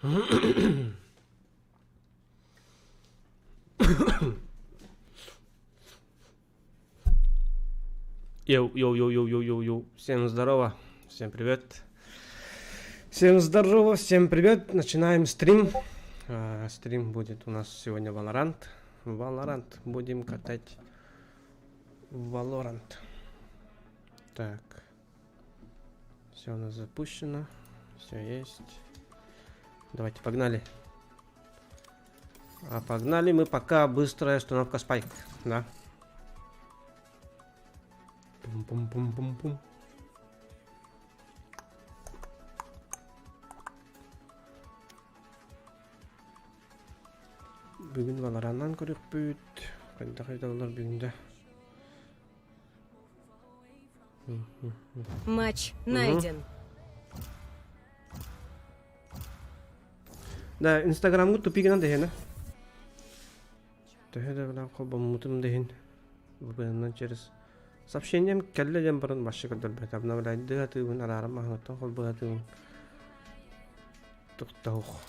Йоу, йоу, йоу, йоу, йоу, йоу, йоу. Всем здорово, всем привет. Всем здорово, всем привет. Начинаем стрим. А, стрим будет у нас сегодня Valorant. Valorant будем катать. Valorant. Так. Все у нас запущено. Все есть. Давайте, погнали. А погнали мы пока быстрая установка спайк. Да. Пум-пум-пум-пум-пум. Бүгүн Valorant-нан көрүөхпүт. Хайдах айдаллар бүгүн да. Матч найден. Да, Инстаграмҥа тупигынан дэһэнэ. Төһө да билэн холбоммутум да иһин VPN-нан через сообщением кэллэ диэн баран вообще көрдөрбөт. Обновляйдыы атыыбын, араарым аһыттан холбуу атыыбын. Туктаух.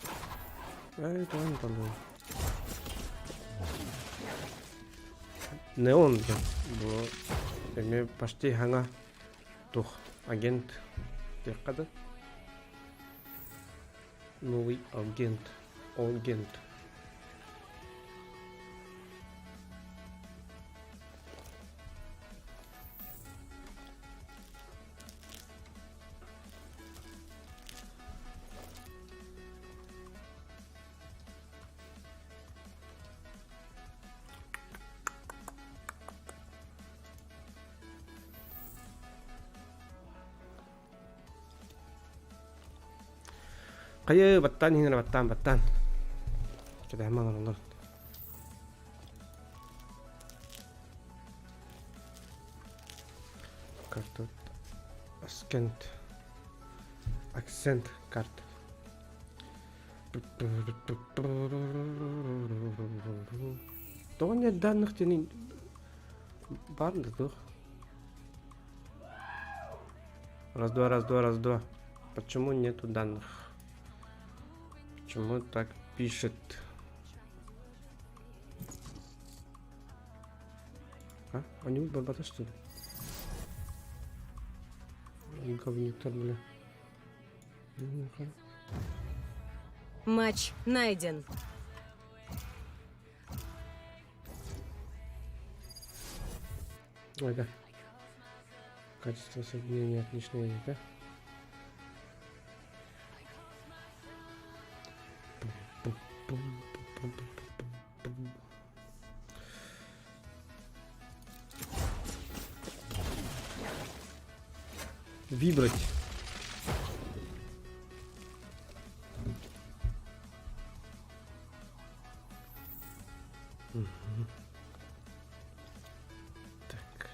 Эй, тоон талыы. Неон диэн бу эмиэ почти хаҥа тух агент диэххэ да. Новый агент. Агент. Хайы, баттаан иһин эрэ баттаан, баттаан. Кэтэһэмэ олороллор. Карта Аскент. Акцент карта. Тоҕо нет данных диэн баар да туох? Раз, два, раз, два, раз, два. Почему нету данных? Почему так пишет? А? Они барбата что ли? Говнюктар, бля. Матч найден. Ой, да. Качество соединения отличное, да? Выбрать. Мгм. Так.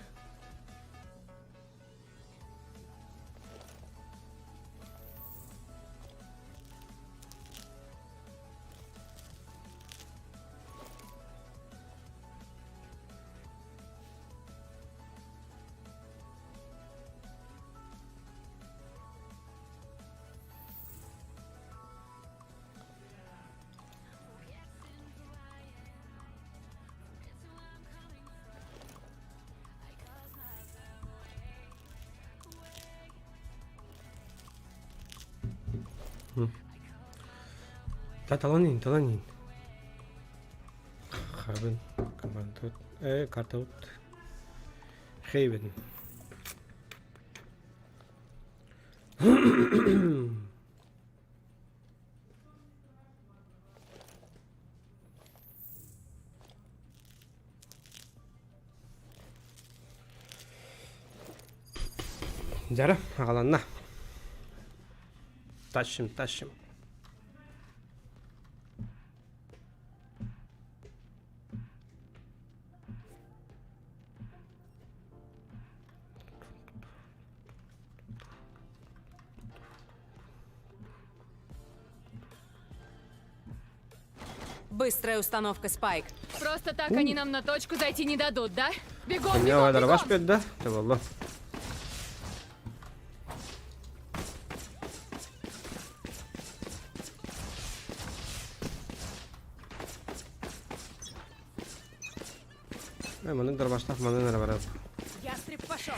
Да, таланин, таланин. Хабын, команда, карта вот. Хейвен. Дьара, аҕаланна. Тащим, тащим. Быстрая установка Спайк. Просто так они нам на точку зайти не дадут, да? Бегом, Меня бегом, вайдар бегом! ваш пет, да? Табалла. Маннык дарбастаах манан эрэ барар. Ястреб пошел.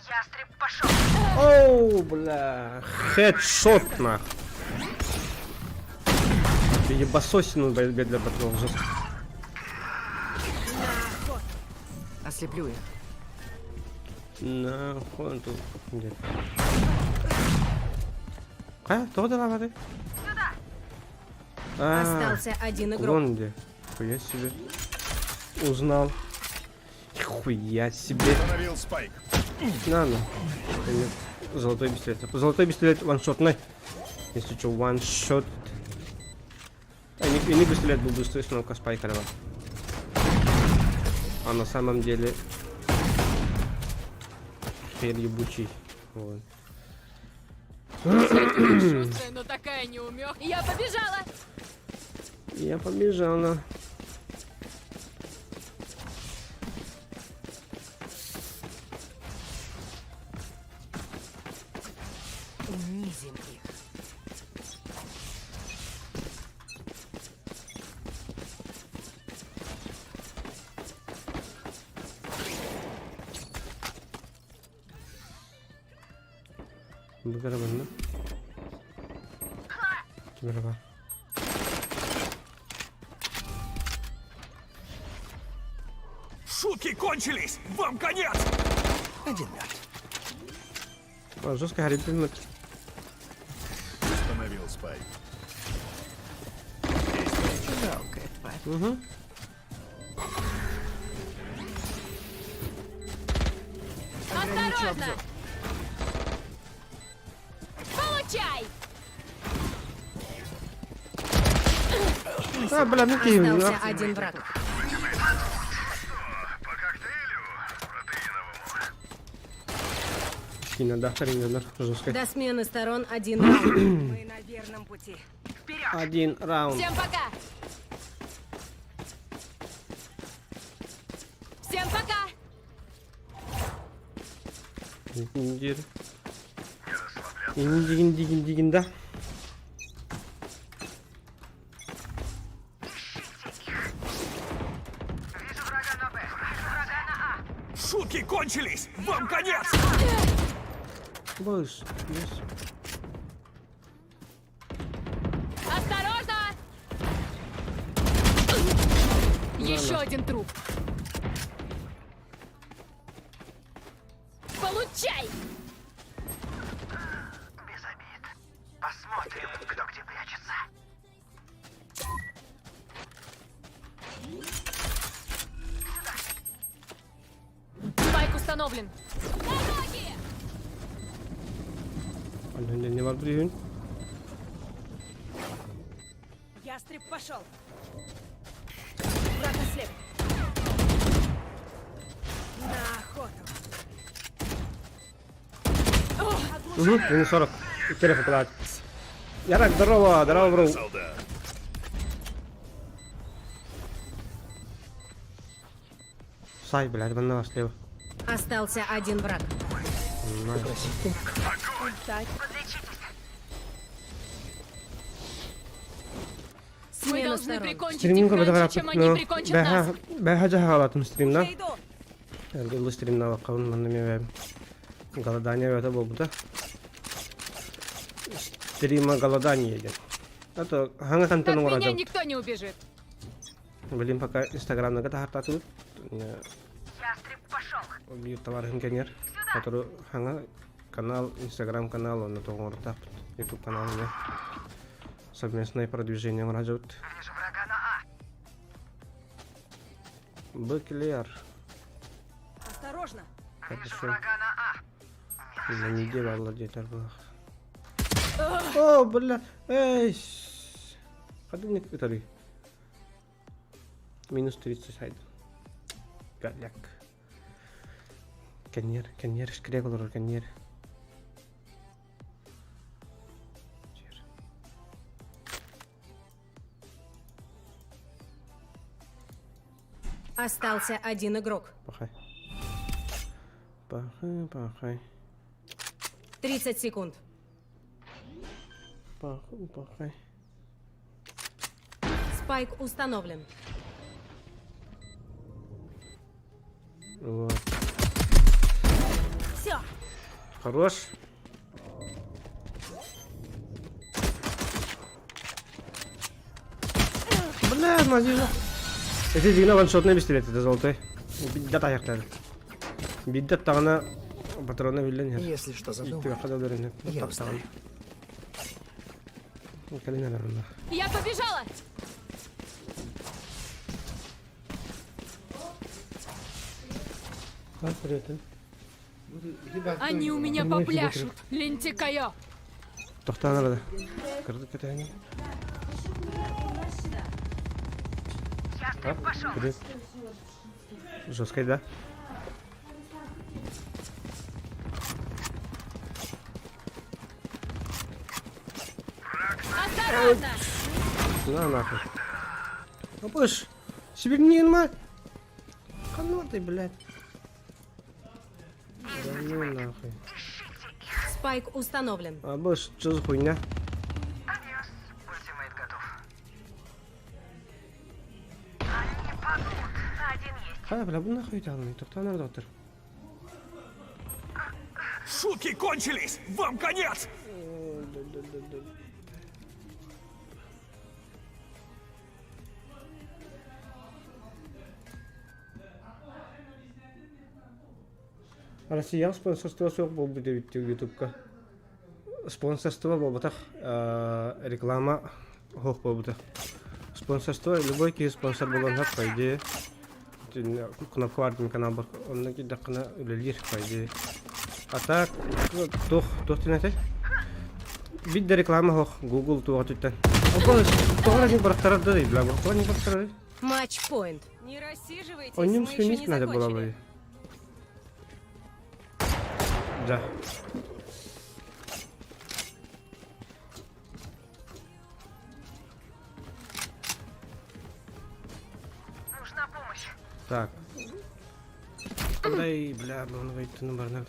Ястреб пошел. Оу, бля. Хедшот, нах. Ебасосину бедлер батыл жестко. Ослеплю их. Нахуй он тут. Где? Хайа, тоҕо да А, Остался один игрок. Вон где. Хуя себе. Узнал. Хуя себе. Установил спайк. На, на. Нет, золотой пистолет. Золотой пистолет ваншотный. Если что, ваншот. А не пистолет был быстрый, установка спайка давай. А на самом деле... Хер ебучий. Вот. Шустрая, но такая неумеха. Я побежала! Я побежала. Унизим их. Бу карабанна. Merhaba. Шутки кончились! Вам конец! Один мертв. А, жестко горит предмет. Установил спайк. Жалкая тварь. Угу. Ограничу Осторожно! обзор. Получай! А, бля, ну ты. Остался один враг. Кино, да, хрень, жестко. До смены сторон один раунд. Мы на верном пути. Один раунд. Всем пока! Всем пока! Индир. Инди, инди, инди, инди, да. Шутки кончились! Вам конец! Быс, быс. Осторожно! Еще один труп. Получай! Без обид. Посмотрим, кто где прячется. Спайк установлен. Дороги! Не, не var bu Ястреб пошел. Враг ослеп. На охоту. Угу, минус 40. Телефон куда. Ярак, здорово, здорово, бро. Солдат. Сай, блядь, манна слева. Остался один враг. Найс. Мы Смена должны сторон. прикончить их Стриминг раньше, чем они прикончат нас. Бэха жаһалатым стримна. Я иду. Эргелли стримна бакабын манна мен голодание это болбута. Стрима голодание идет. Это ханга От контент меня оҥорожом. никто не убежит. Блин, пока инстаграмна ката хартатыбыт. Ястреб пошел. Биир товарищым кенер, который ханга канал, инстаграм канал, он это оҥортаахпыт. Ютуб канал не. Совместное продвижение оҥорожобут. Вижу врага на А. Бэклер. Осторожно. Вижу Хорошо. врага на А. На неделю овладеть арбалах. О, бля, эй, Ходовник Италии. Минус 30 сайд. Голяк. Каньер, каньер, шкрек каньер. Остался один игрок. Пахай. Пахай, пахай. 30 секунд. Пахай, пахай. Спайк установлен. Вот. Все. Хорош. Бля, мазила. Эти дигна ваншотный пистолет, это золотой. Биддат аяқтары. Биддат тағына патроны биллен ер. Если что задумаю, я узнаю. Я побежала! Они у меня попляшут, лентикая! Тохтан арада. Кырдык кетени. Привет. Жесткой, да? Осторожно! На нахуй. Ну будешь себе ма? Кану ты, блядь. Да ну нахуй. Спайк установлен. А будешь, что за хуйня? Adiós. Ultimate готов. Они падут. Один есть. Хай, бля, бу нахуй тағын. Тоқтан арада отыр. Шутки кончились! Вам конец! Россияҕа спонсорство суох буолбут эбит ютубка. Спонсорство буолбатах, реклама суох буолбута. Спонсорство, любой киһи спонсор буолуон сөп, по идее. Кнопка баар дии канал бар, онно киирдэххинэ үлэлиир, по идее. А так, туох, туох диэн этэй? Биир да реклама суох, Google туох өттүттэн. Тоҕо эрэ бырахтарар да бля, тоҕо не бырахтарар? Матч-поинт. Не рассиживайтесь, О нем мы еще сменить не надо было закончили. бы. Да. Нужна помощь. Так. Дай, бля, он выйти на барнак.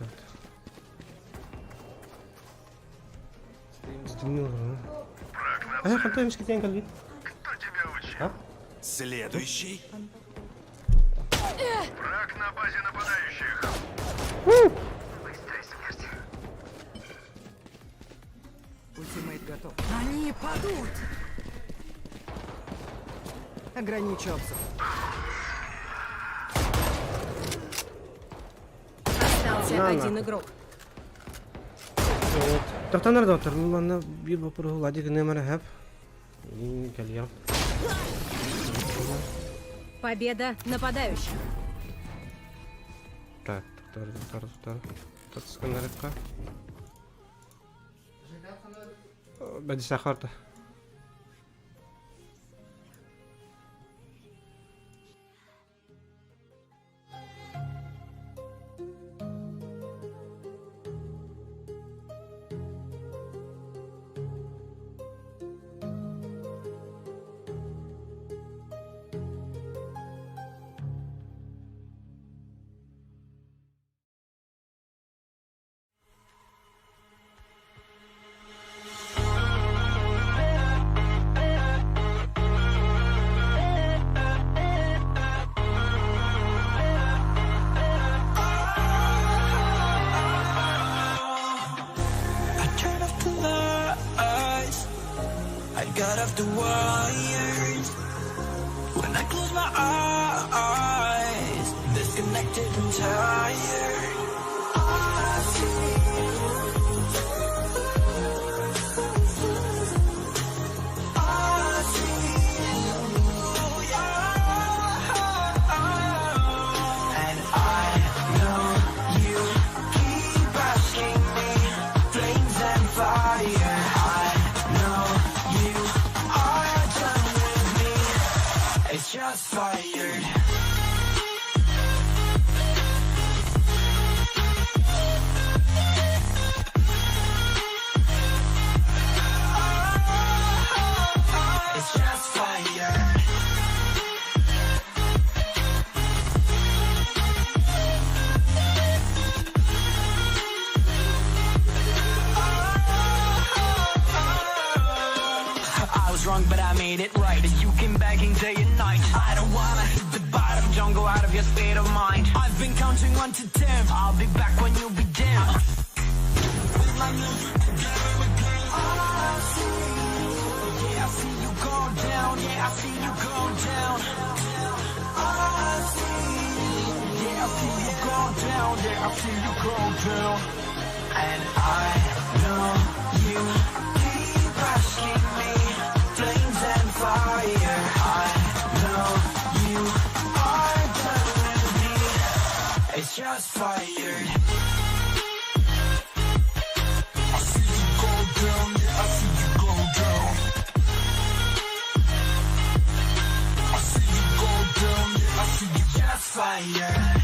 Стемнило, а? А я хотел сказать, как Кто тебя учил? А? Следующий. Враг на базе нападающих. Быстрая смерть. Ultimate готов. Они падут! Ограничу обзор. Остался На, один нахуй. игрок. Тохтонор доктор, манна биир боппуруоһу ладик гыныам эрэ сөп. Кэлиэм. Победа нападающих. Так, тохтор, тохтор, тохтор. Татсканарыкка. Бәдисә харта. I turned off the lights. I got off the wires. When I close my eyes, disconnected and tired. I see I see you, yeah. And I know you keep asking me, flames and fire. I know you are done with me. It's just fired. It's just fire. I was drunk, but I made it right. You came begging day and night. I don't wanna hit the bottom. Don't go out of your state of mind. I've been counting 1 to 10. I'll be back when you be dim. With my music together again. I see you. Yeah, I see you go down. Yeah, I see you go down. I see you. Yeah, I see you go down. Yeah, I see you go down. And I know you keep asking me, flames and fire. I know you are done with me. It's just fired. I see you go down, yeah, I see you go down. I see you go down, yeah, I see you just fired.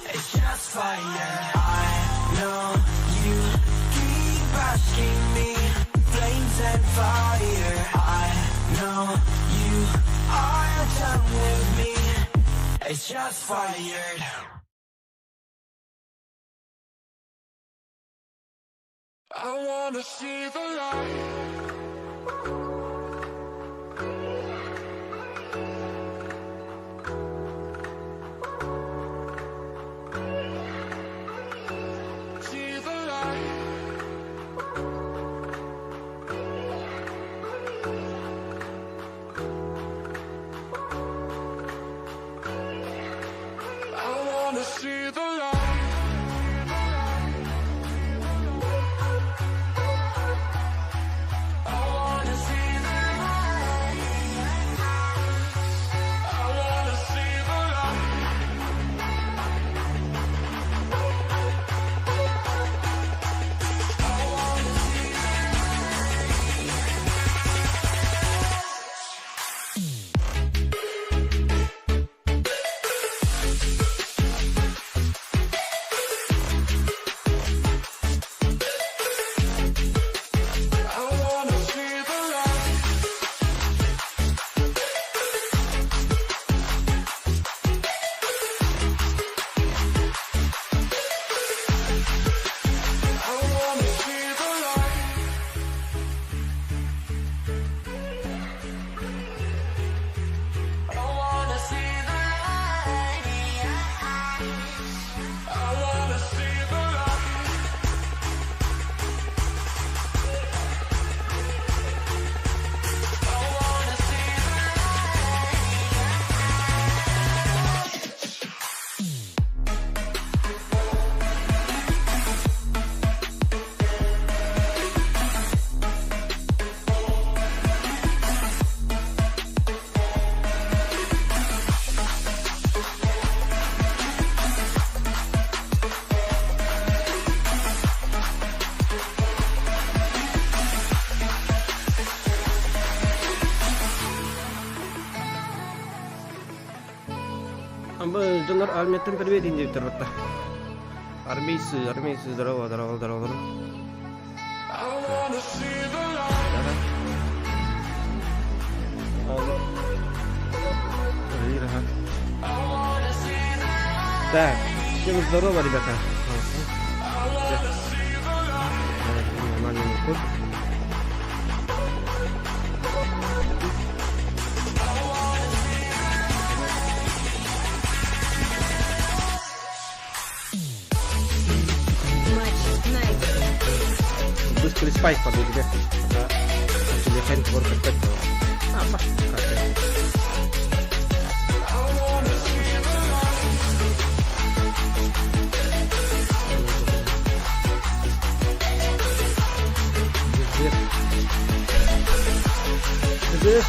It's just fire. I know you keep asking me, flames and fire. I know you are done with me. It's just fired. I wanna see the light. See the light. I wanna see the light. I wanna see the light. I wanna see the light. I wanna see the light. I wanna see the light. I wanna see the light. I wanna see the light. I wanna see the Амба дьоннор армияттан привет диэбиттэр батта. Армейцы, армейцы, здорово, здорово, здорово. I wanna see the light. Да. Ага. Так, всем здорово, ребята. Нормальный код. Матч найден. Быстрый спайк подойди. Да. Телефон work Apa? Kacau. Здесь. Здесь.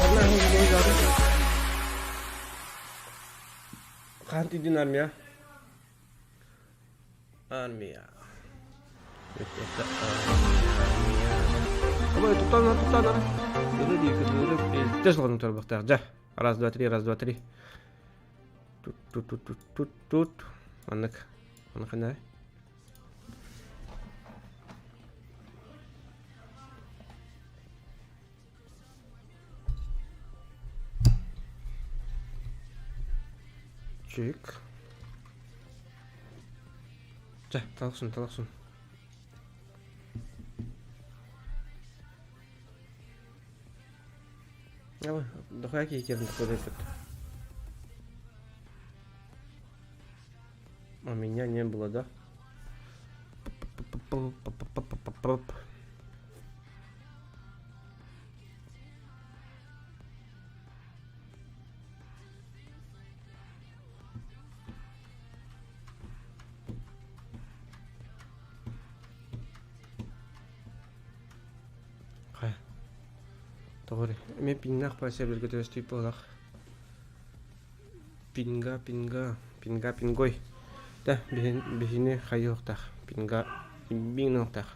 Одна Хаһан армия? Армия. Это армия. Ой, туттан, туттан. Раз, два, три, раз, два, три. Тут, тут, тут, тут, тут, тут. Маннык. Маннык ханна? Чик. Чэ, талахсун, талахсун. Давай, дохуя киһи такой этот. А меня не было, да? Хайа. Тоҕо эрэ эмиэ пиҥнээх паасия билгэ түбэстибит буоллах. Пинга, пинга, пинга, пингой. Да, биһини хайыахтаах. Пинга, пингнуохтаах.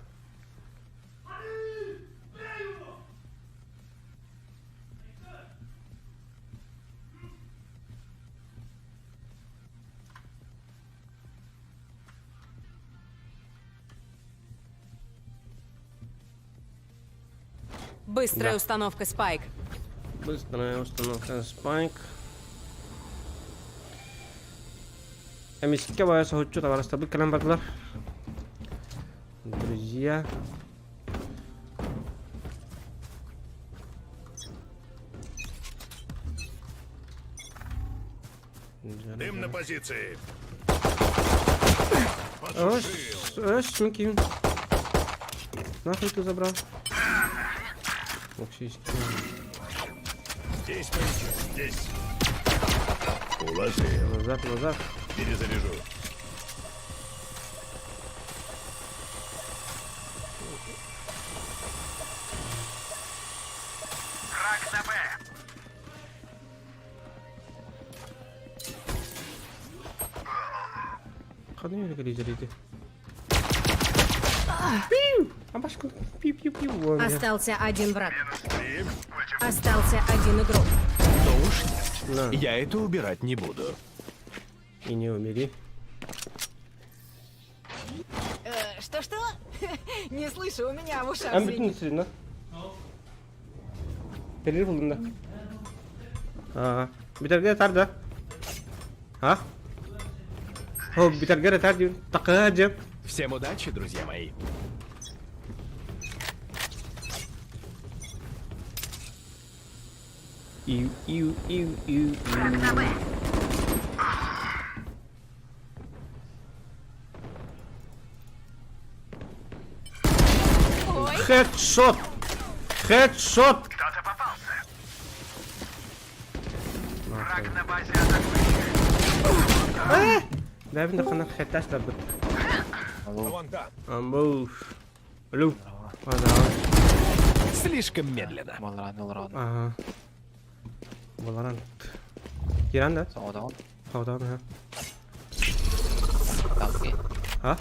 Быстрая Да. установка Спайк. Быстрая установка спайк. Эмискэ баайа соһуччу табаарыстарбыт кэлэн бардылар. Друзья. Дым на позиции. Ось, Микки. Нахуй ты забрал? Ох, сиськи. Здесь маячок, здесь. Уложил. Назад, назад. Перезаряжу. Враг на Б. Ханна лидерите. Пиу! А башку пиу-пиу-пиу. Остался один враг. Остался один игрок. Ну уж нет. На. Я это убирать не буду. И не умери. Что-что? Не слышу, у меня в ушах Эн звенит. бүтүн сирин, Перерыв булдум да. Аа, бүтэргэ тар да. А? О, бүтэргэ тар диэн. Такаа дьэ. Всем удачи, друзья мои. Иу, иу, иу, иу, иу. Ой, Хедшот! Хедшот! Кто-то попался. Враг на базе атакующих. Дай мне хана хедташ да бит. Вон там. Амбуш. Алло. А, да. Слишком медленно. Valorant, Valorant. Ага. Valorant. Киран, да? Соҕотоҕун Хаудан, ха. таутки. А?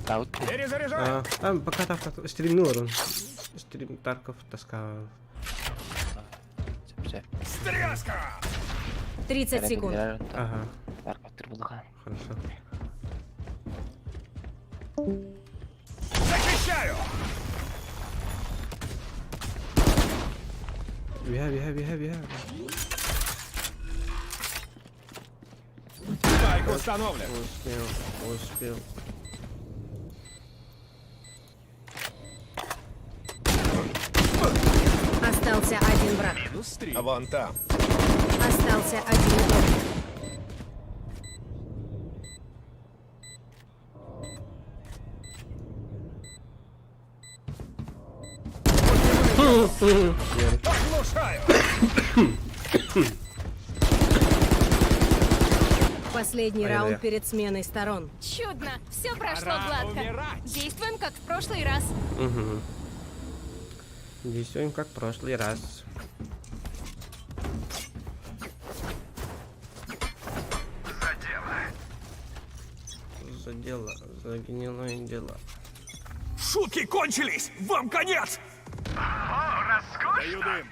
Таутки. Перезаряжаю. А, там пока так стримнул он. Стрим Тарков тоска. Сөп-сөп. Стряска! 30 секунд. Ага, Тарков буллаҕа. хорошо. Защищаю! Биха, биха, биха, биха. Спайк установлен. Успел, успел. Остался один враг. Минус три. Вон там. Остался один игрок. Оглушаю! Последний Ай-яй-яй. раунд перед сменой сторон. чудно. Все прошло Пора гладко. умирать. Действуем, как в прошлый раз. Угу. Действуем как в прошлый раз. За дело. За дело, за гнилое дело. Шутки кончились! Вам конец! О, роскошно. Даю дым.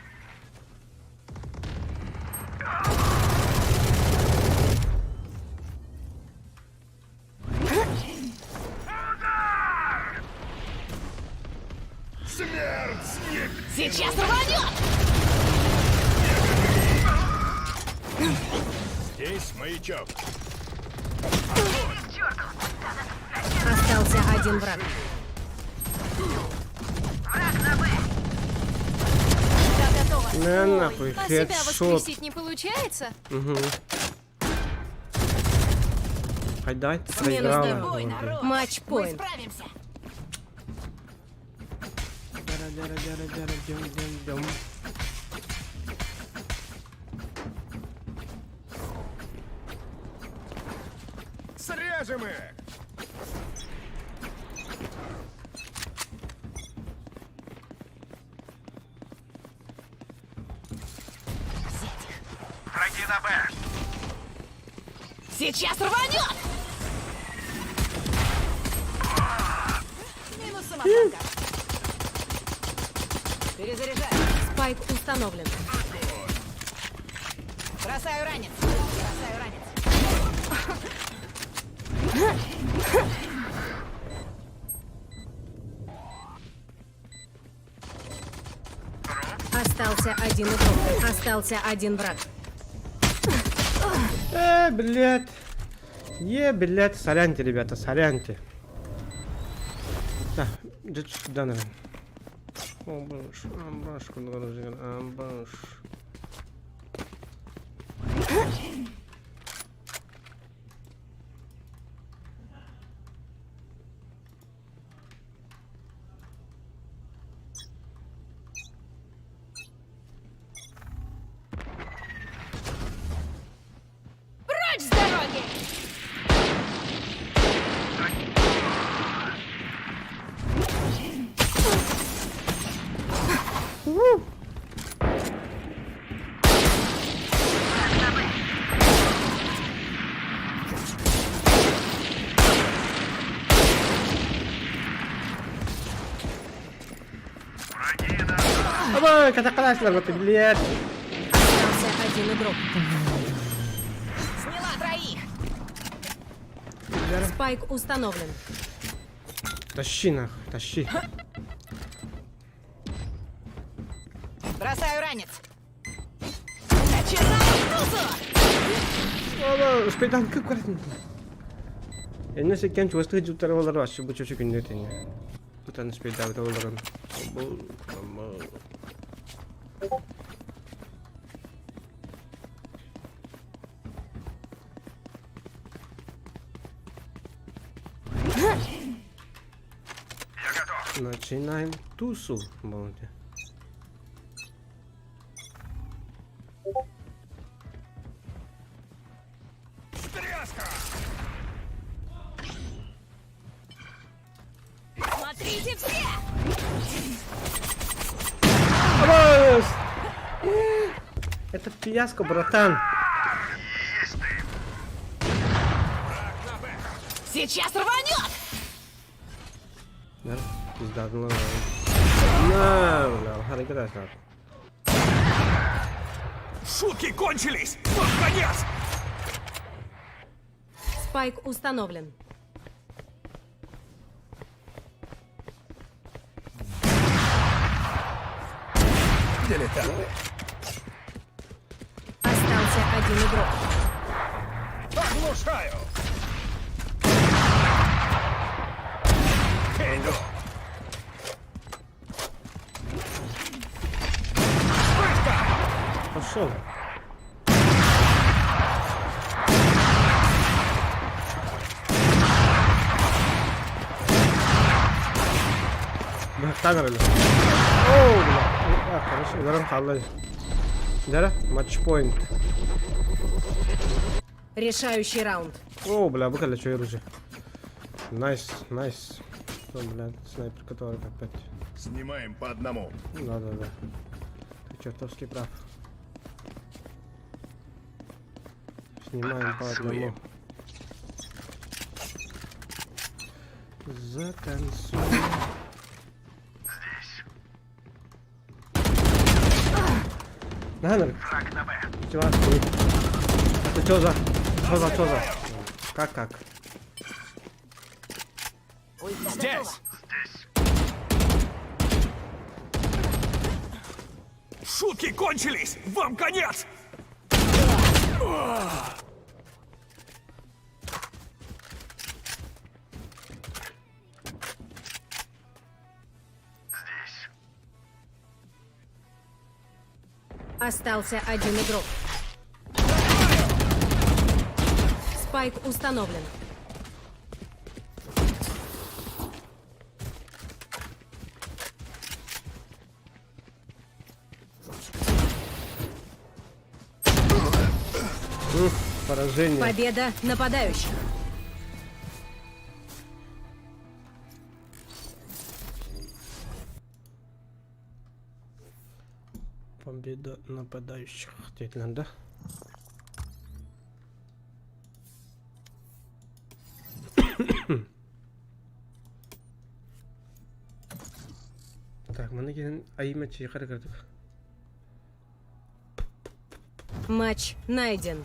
Сейчас рванет! Здесь маячок. Остался один враг. Да, готово. На нахуй, А себя хедшот. воскресить не получается? Хайдай, ты Смена проиграла. Бой, народ! Матч Мы поинт. справимся! Срежем их! Враги на Б. Сейчас рванет! Минус самозванка. Перезаряжаю. Спайк установлен. Бросаю ранец. Бросаю ранец. Остался один игрок. Остался один враг. Блядь. Е, блядь, соряньте, ребята, соряньте. Да, где сюда, наверное. О, боже, амбаш, куда амбаш. Прочь с дороги! Давай, катакалась, вот, блядь. Остался один игрок. Сняла троих. Спайк установлен. Тащи нахуй, тащи. Бросаю ранец. Начинаю тусу! Успейдан көп көретін. Энне секкен чуастығы жұптары олар вообще бұл чөчі күнде теңе. Бұтан успейдабыта оларын. Бұл, бұл. Начинаем тусу, болде. Смотрите все! Абас! Это фиаско, братан. Сейчас рванет! Да, пизда, ну ладно. На, бля, харекет etsin. Шутки кончились! Вот конец! Спайк установлен. Дилетанты. Остался один игрок. Оглушаю! Иду! Пошел. Быһахтаан эрэлэ. Оо, бля. А, хорошо, ударом хаалла. Дара, матчпоинт. Решающий раунд. О, бля, бу кэллэ чой оружие. Nice, nice. О, бля, снайпер, который опять. Снимаем по одному. Да-да-да. Ты чертовски прав. Снимаем по одному. Затанцуем. На, на. Враг на Б. Чего? Это что за? Что за? Что за? Как как? Здесь! Шутки кончились! Вам конец! Остался один игрок. Спайк установлен. Поражение. Победа нападающих. Победа нападающих. Дейтилен да? Так, маны киһин айыма чиэхэ кырдык. Матч найден.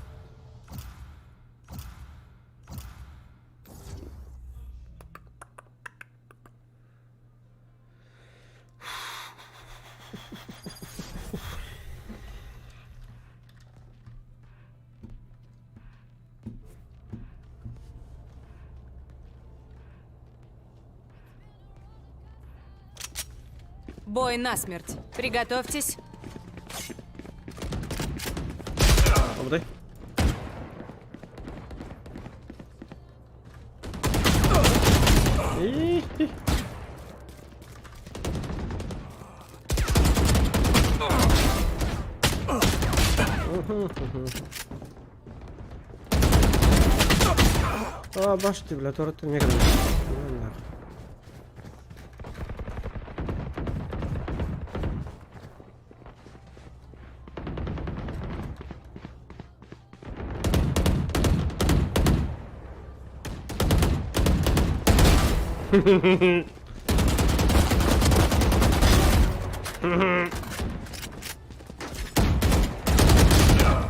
Бой насмерть. Приготовьтесь. Обдай. А, башти, бля, торты не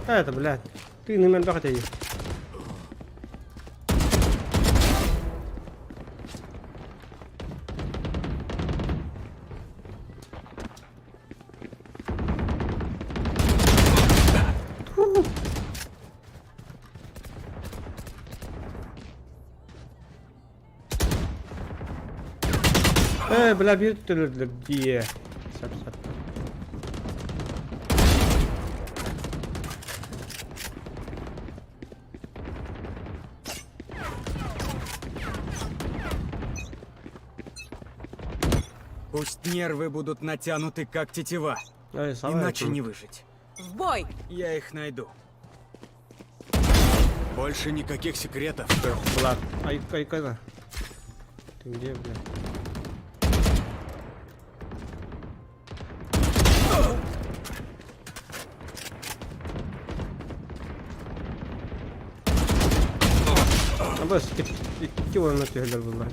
Это, блядь. Ты на меня хотя Э, бля, биир төлөрдүлэр дии. Сап сап. Пусть нервы будут натянуты, как тетива. Эй, Иначе не выжить. В бой! Я их найду. Больше никаких секретов. Влад, ай, ай, когда? Ты где, бля? Абас, икки орна түһэлэр булла.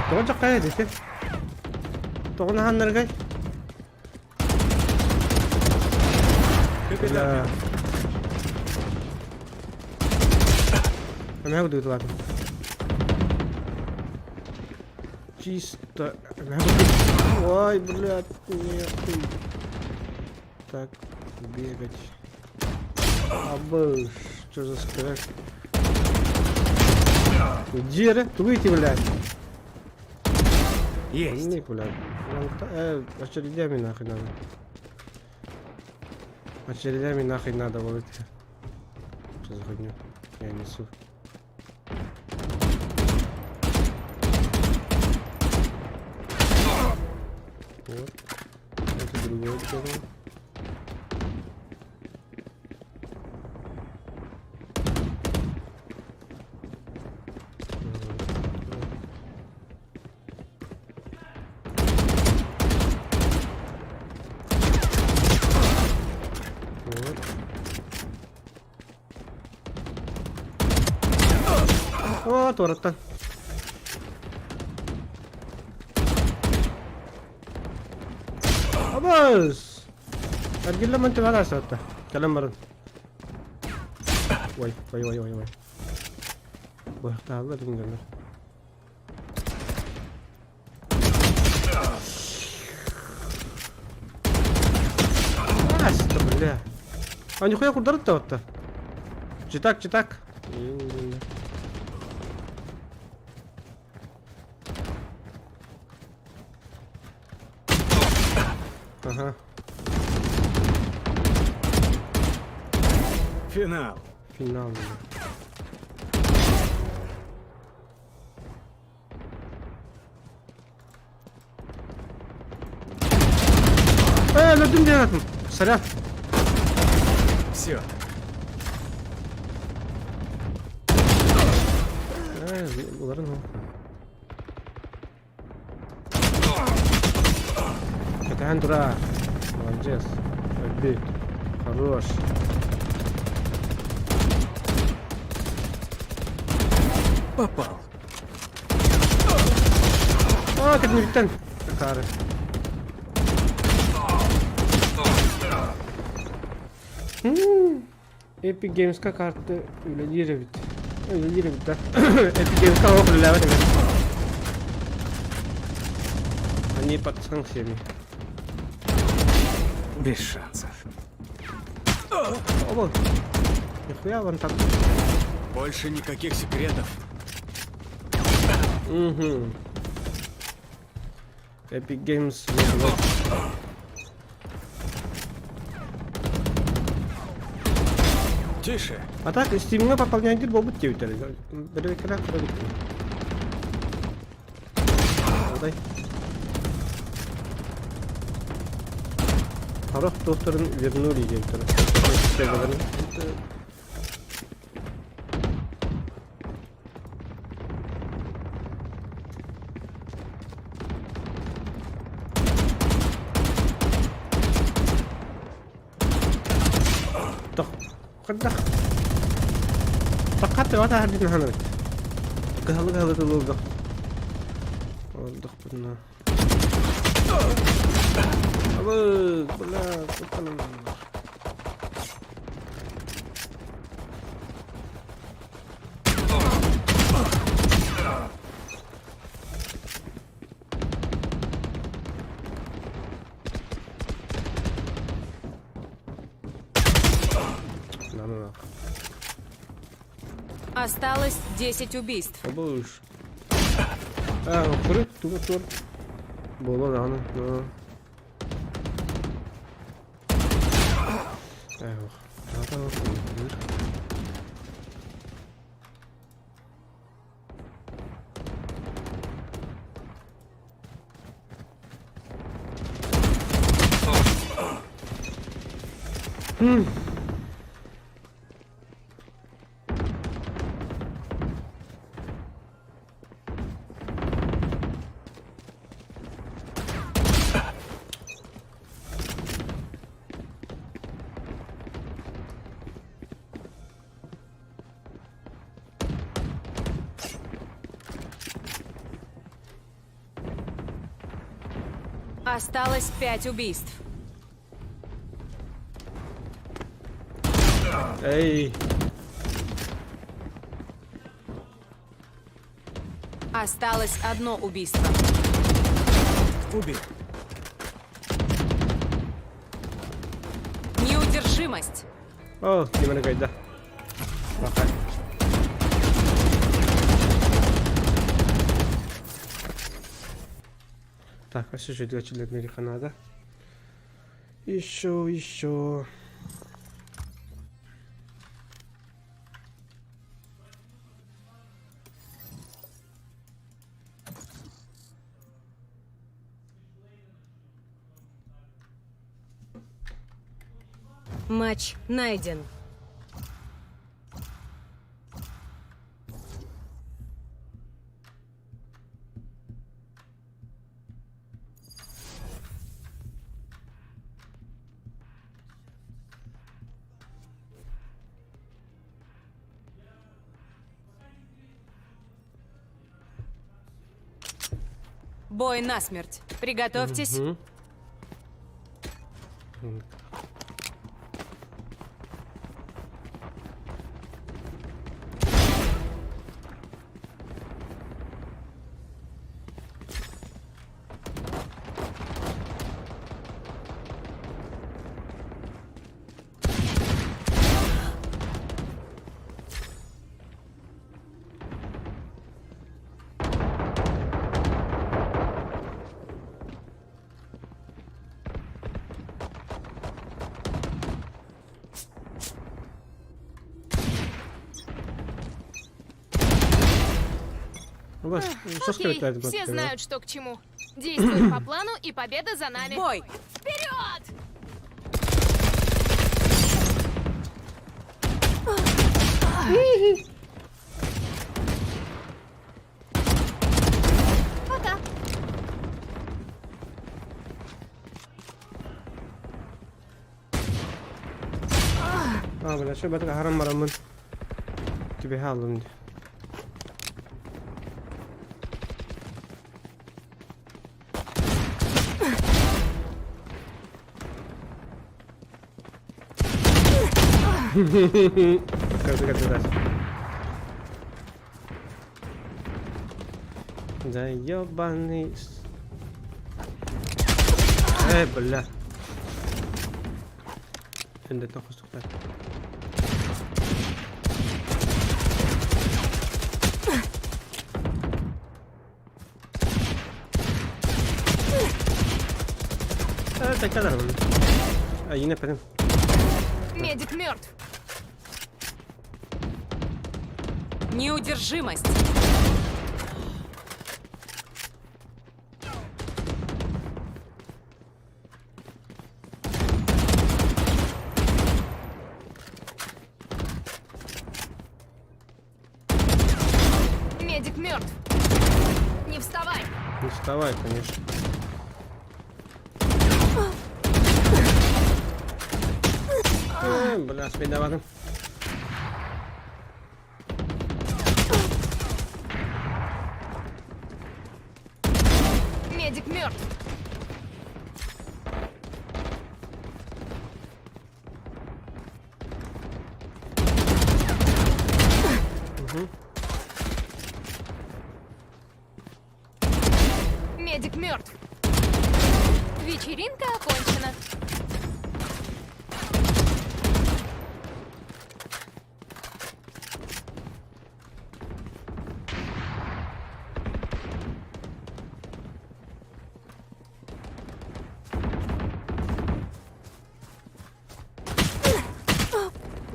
Тоҕо дьаххайа дете? Тоҕо наһаннаргай? Бля. Эмэһэ кудуутулаатым. Чисто. Ой, блядь, нет. Так, бегать. Абыш, что за скрэш? Где? Выйти, блядь. Есть. Не, блядь. Очередями нахуй надо. Очередями нахуй надо вот это. Что за хуйню? Я несу. Вот. Это другое дело. Вот. О, туораттан. Абас! Эргиллэ мантыбара сатта. Кэлэн баран. Ой, ой, ой, ой, ой. Быһахтааллар дьоннор. Аста, бля. А нихуя курдарыт да Читак, читак. Ага. Финал. Финал. Э, өлөрдүм диэн атым. Сорян. Все. Э, уларын Кэтэһэн тура. Молодец. Өлбүт. Хорош. Попал. А, кэнниттэн. Акаары. Epic Games'ка карты үлэлиир эбит. Үлэлиир эбит да. Epic Games'ка олох үлэлээбэт эбит. Они под санкциями. Без шансов. Оба. Нихуя вон там. Больше никаких секретов. Угу. Epic Games. Вот. Тише. А так, Steam'ҥа пополняйдыр буолбут диэбиттэр. Бэрэбэккэлээх көрө Алдай. Сорох туохтарын вернули диэбиттэр. Хайдах Таккат бата хардын ханабыт. Кыһалы кыһалы тылылдах. Олдохпутуна. Абы, бля, кутанам. Осталось 10 убийств. Обуш. А, куры, туга тур. Буолуо даҕаны. Эх, Осталось 5 убийств. Эй! Осталось одно убийство. Убил. Неудержимость. О, ким эрэ кайда. Бакай. Так, а еще для чилернерика надо. Еще, еще. Матч найден. Бой насмерть. Приготовьтесь. Угу. Окей, все знают, что к чему. Действуем по плану, и победа за нами. В бой! Вперед! Пока. Аа, бля, что бэтэ харам бараммын. Түбэһэ аллым дии. Да ёбаный... Эй, бля. Эндэттэн хостуктар. Yine benim. Медик мертв. Неудержимость. Медик мертв. Не вставай. Не вставай, конечно. Бля, спидаватым. Медик мертв. Угу. Медик мертв. Вечеринка окончена.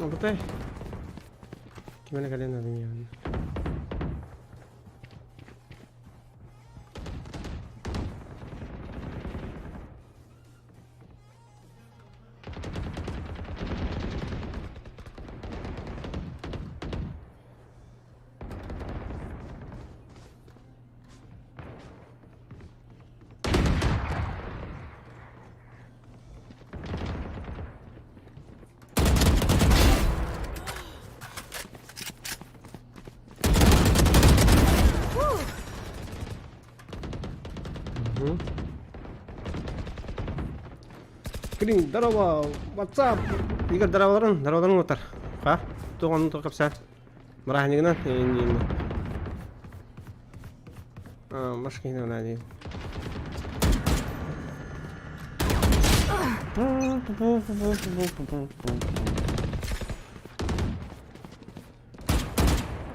Опытай. Кимene кэлэн адын Green, здорово, what's up? Игорь, здороваларын, здороваларын отар. Ха? Туган токапса. Мырахнигна, не А, машина надо.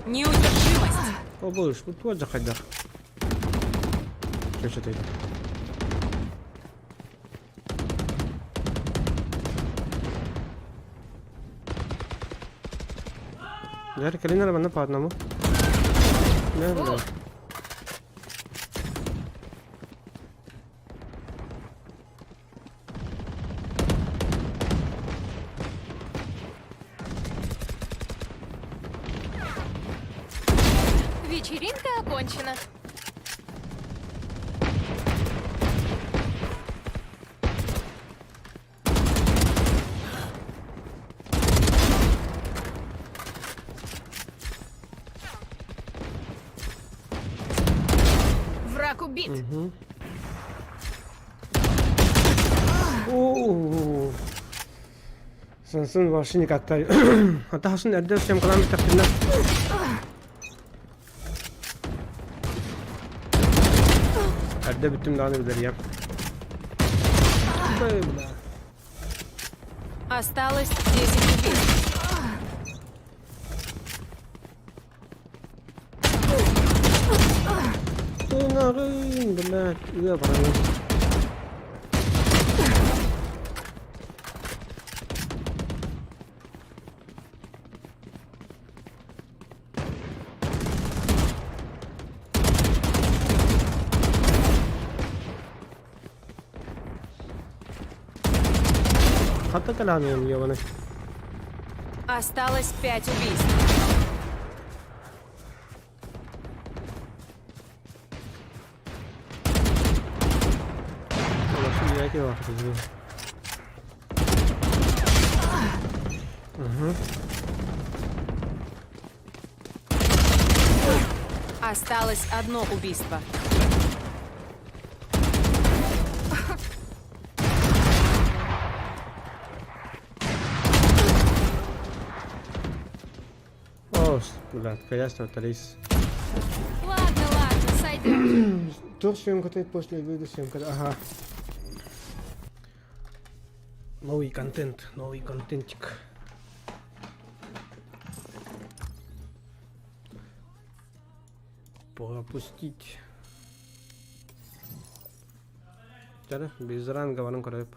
Неудержимость. О, будешь, вот заходи. Что это? Дьэ, кэлин эрэ манна по одному. Да, да. Вечеринка окончена. Враг убит. Угу. О, Сенсин вообще никак та. А та хасын эрдэ всем калам тахтына. Эрдэ бүттүм даҕаны билэр Бля. Осталось 10 убийств. Тынарын, блядь, я баран. Хата кэлэҕин ебаный. Осталось пять убийств. Осталось одно убийство. О, блядь, конечно, Талис. Ладно, ладно, сойдет. Туох съемката после выйду съемката, ага. Новый контент, новый контентик. Пропустить. Чара, без ранга баран көрөп.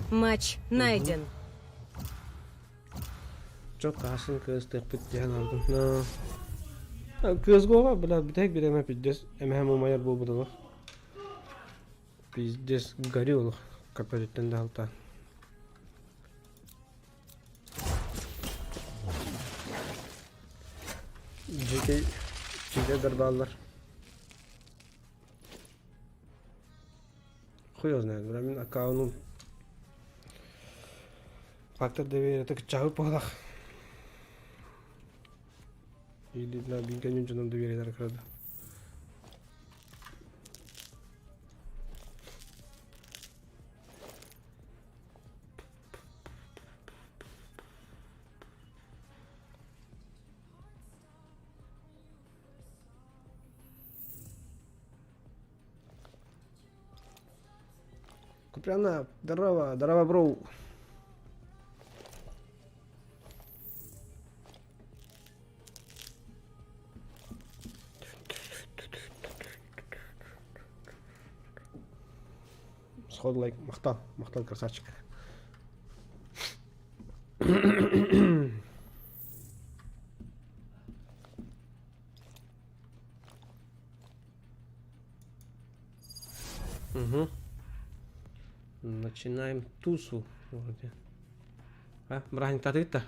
Матч найден. Чо каасын кыыс тыахпыт диэн алдым. Кыыс гоҕа, бля, бүтэһик бириэмэ пиздец эмэһэм умайар буолбут олох. Пиздец горю олох капелиттэн да алтаан. Дьикэй, дьикэй бааллар. Хуй его знает, бля, мин аккаунум фактор доверия так чаҕы буолах. Или на бигэ дьоном доверие крада. Купряна, здорово, здорово, бро. Сходу лайк, махтал, махтал, красавчик. Угу. Начинаем тусу вроде. А, браһынньыктаатыгыт да?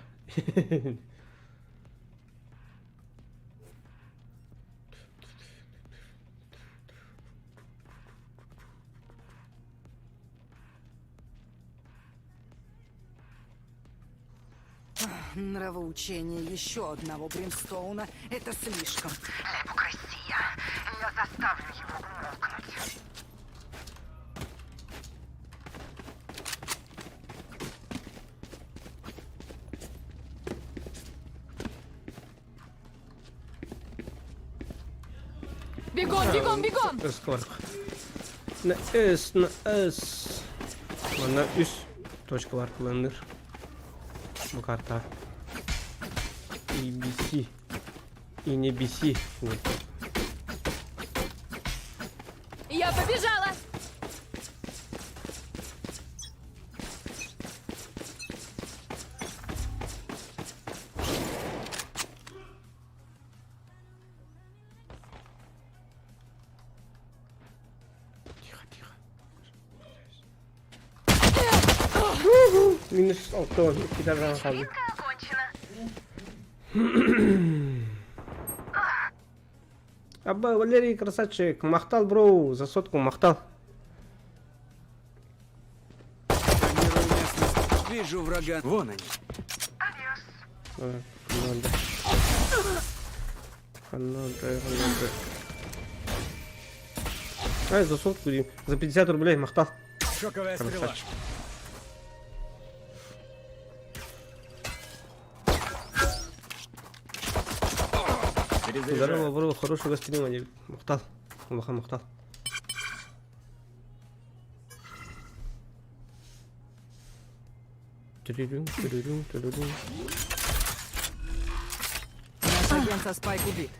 Нравоучение еще одного Бримстоуна — это слишком. Лепук Россия. Я заставлю его умолкнуть. Бегом, бегом, бегом! Өс бар. На С, на С. Манна үс точка бар кыланыр. Бу карта. ABC. И не BC. Вот. Я побежала! Тихо, тихо. Минус 6 иккитэ хаалла. Окончено. Абба, Валерий, красавчик. Махтал, бро, за сотку, махтал. Сканирую местность. Вижу врага. Вон они. Надо. Надо, надо. Ай, за сотку, за 50 рублей, махтал. Шоковая стрела. Красавчик. Перезаряжаю. Здорово, бро, хорошего стрима, махтал. Улахан махтал. Түрүрүҥ, түрүрүҥ, түрүрүҥ. Наш агент со Спайк убит.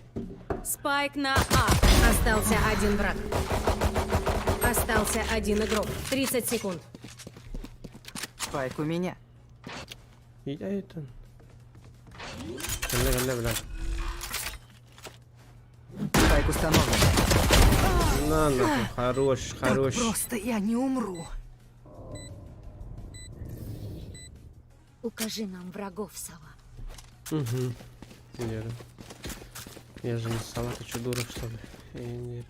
Спайк на А. Остался один враг. Остался один игрок. 30 секунд. Спайк у меня. Ийтэн. Кэллэ кэллэ бля. Спайк установлен. На нахуй, хорош, Так хорош. просто я не умру. Укажи нам врагов, сова. Угу. Вера. Я же не сама, ты что, дура, что ли? Я не верю.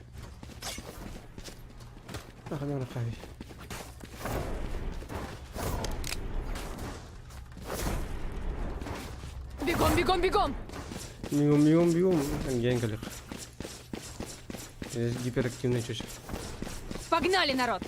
Ах, ну, рукави. Бегом, бегом, бегом! Бегом, бегом, бегом. Генгалих. Здесь гиперактивный чуть. Погнали, народ!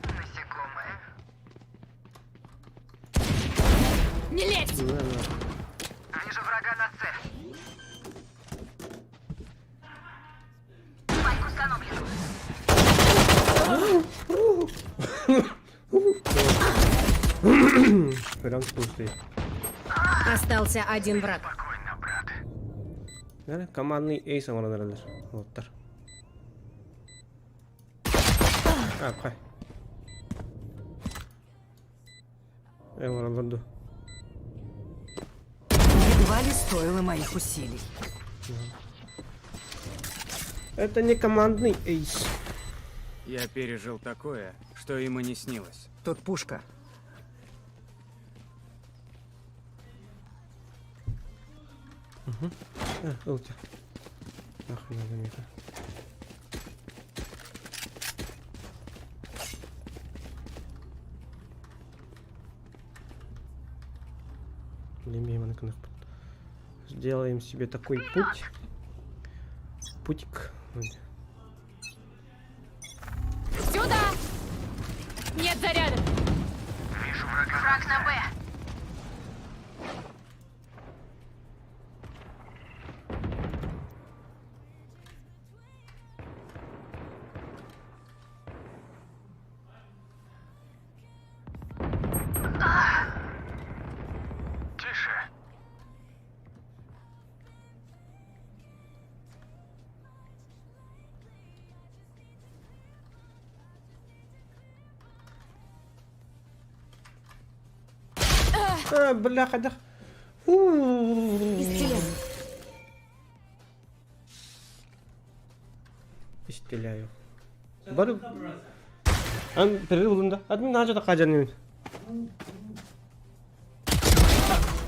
Насекомые. Не лезь! Да, да. Вижу врага на С. Спайк установлен. Прям пустый. Остался один враг. Спокойно, брат. Нere? Командный эйс оҥорон Вот А, хай. Оҥороллор дуу. Едва ли стоило моих усилий. Это не командный эйс. Я пережил такое, что им и не снилось. Тут пушка. А, ылта. Нахуй надо мне это. Сделаем себе такой путь. Путик. Сюда! Нет заряда! Вижу врага. Враг на Б. Тише. А, бляха, да. Исцеляю. Исцеляю. Бары... Ан перерыв булдум да. Админ нажа да кажан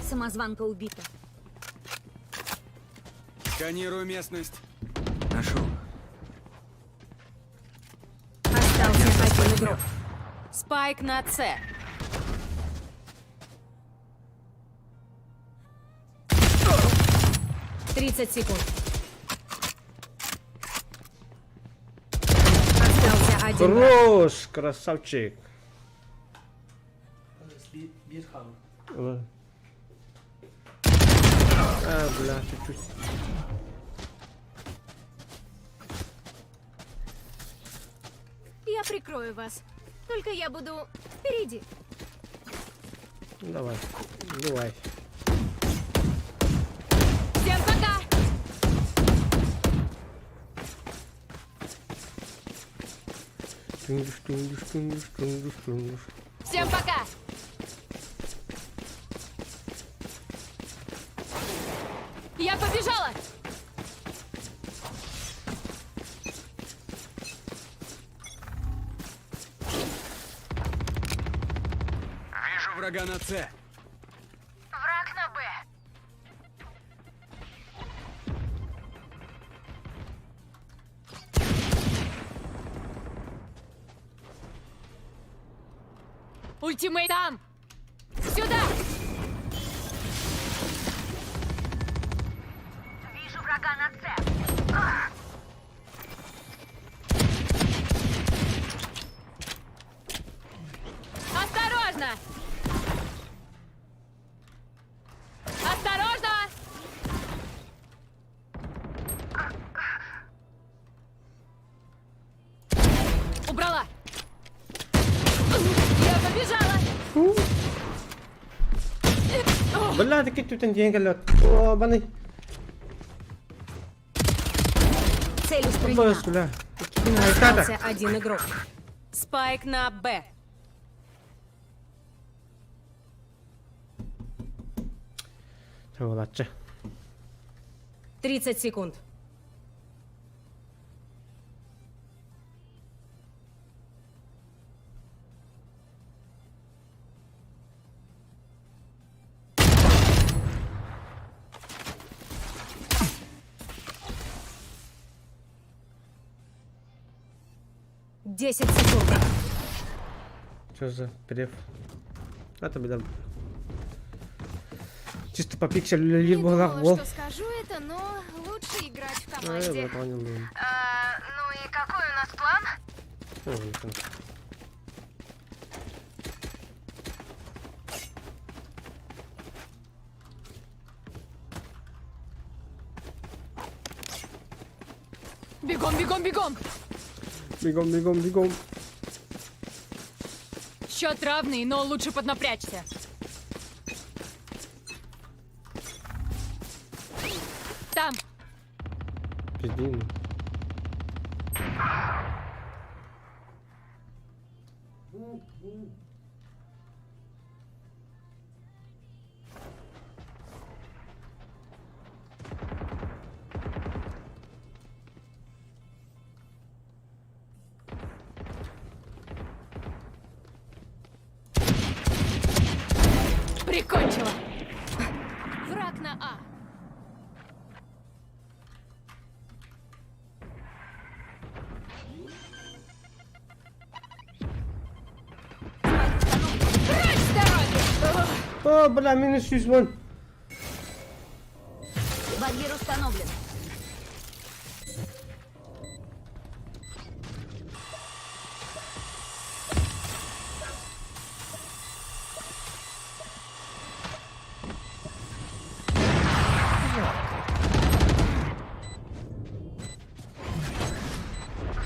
Самозванка убита. Сканирую местность. Нашел. Остался один игрок. Спайк на С. 30 секунд. Остался один враг. Хорош, красавчик. Ладно. А, бля, чуть-чуть. Я прикрою вас. Только я буду впереди. Ну, давай, давай. Всем пока! Тундуш, тундуш, тундуш, тундуш, тундуш. Всем пока! Я побежала! Вижу врага на С. Враг на Б. Ultimate там! Сюда! Вижу врага на С. Осторожно! Бля, таки түтэн диэн кэллэ. О, баны. Цель устранена. Бля, бля. Кин Остался один игрок. Спайк на Б. Чабалаччы. 30 секунд. Десять секунд. Что за преф? Это беда. Чисто по пикселю Не либо думала, бол. что скажу это, но лучше играть в А, команде. я понял. ну. А, ну и какой у нас план? О, не понял. Бегом, бегом, бегом! Бегом, бегом, бегом. Счет равный, но лучше поднапрячься. Там! Пиздин. Прикончила! Враг на А. Прочь с дороги! О, бля, минус 100. Барьер установлен.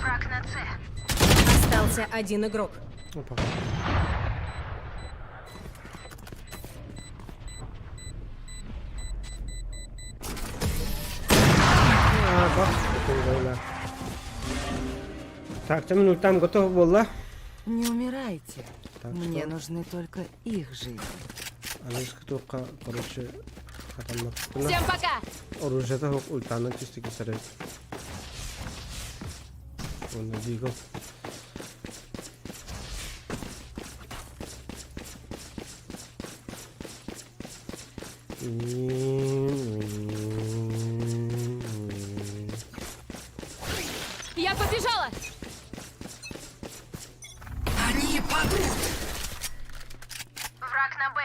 Враг на С. Остался один игрок. Опа. А, бах, такой, да. Так, там, там готов была. Не умирайте. Так, Мне что? нужны только их жизни. Аныгыс короче, Всем пока! Оружиета суох ультаны чисто кисэрэ. Уонна Deagle. Я побежала! Они падут! Враг на Б.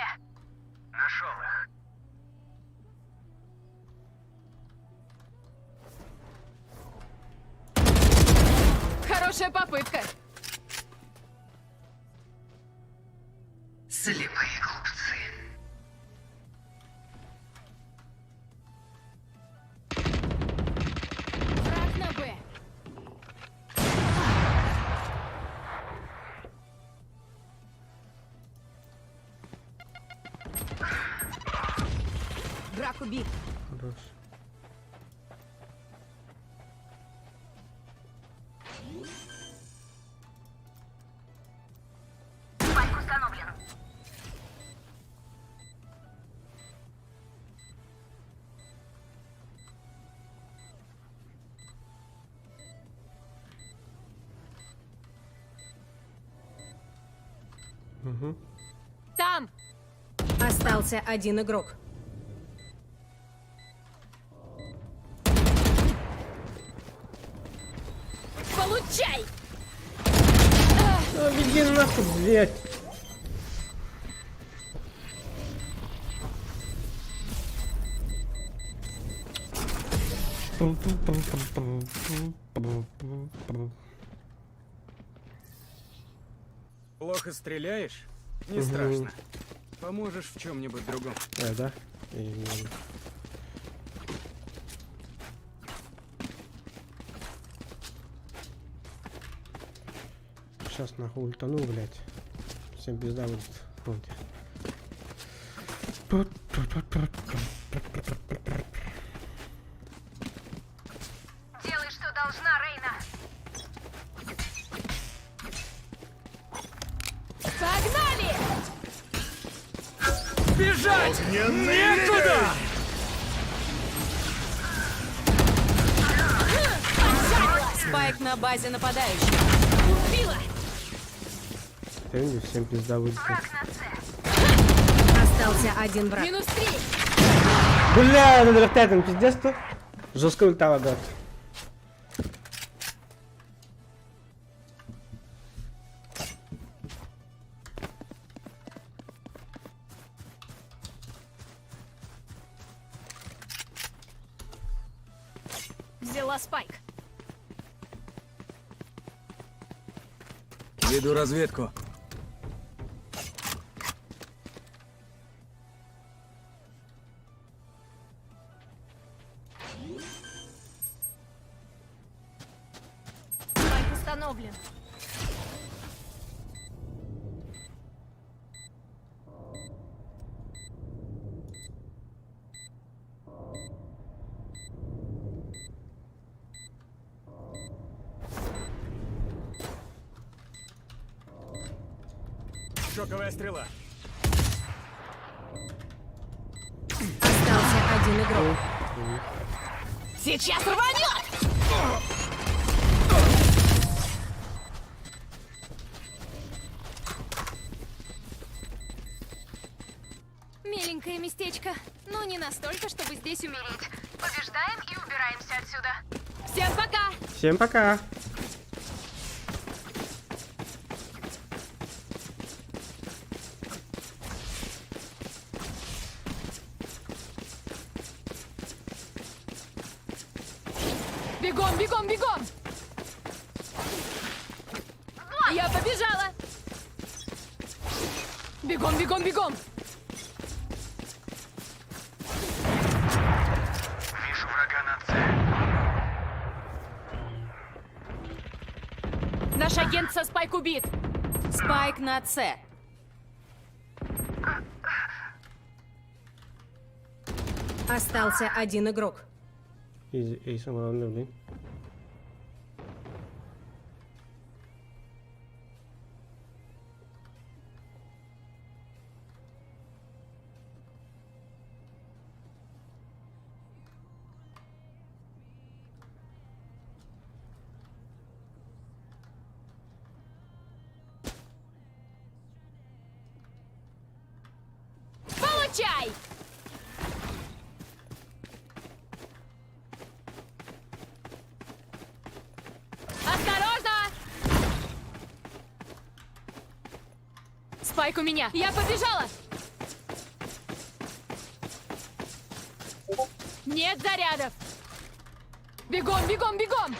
Нашел их. Хорошая попытка. Слепые глупцы. Враг на Б. Враг убит. Хорош. Спайк установлен. Угу. Там! Остался один игрок. Получай! А, беги нахуй, блядь. Плохо стреляешь? Не Мгм. страшно. Поможешь в чем-нибудь другом. Да? И- Сейчас нахуй ультану, блядь. Всем пизда будет. Вот. Делай, что должна, Рейна. Погнали! Бежать! Некуда! Спайк на базе нападающих. Убила! Ты всем пизда будет. Остался один враг. Минус три! Бля, ну там пиздец то. Жестко улетала, да. Взяла спайк. Веду разведку. Спайк установлен. Шоковая стрела. Остался один игрок. Сейчас рванет! Миленькое местечко, но не настолько, чтобы здесь умереть. Побеждаем и убираемся отсюда. Всем пока! Всем пока. Бегом, бегом, бегом! Я побежала! Бегом, бегом, бегом! Вижу врага на С. Наш агент со спайк убит! Спайк на С. Остался один игрок. Easy, easy, блин. Получай! Осторожно! Спайк у меня! Я побежала! Нет зарядов! Бегом, бегом, бегом!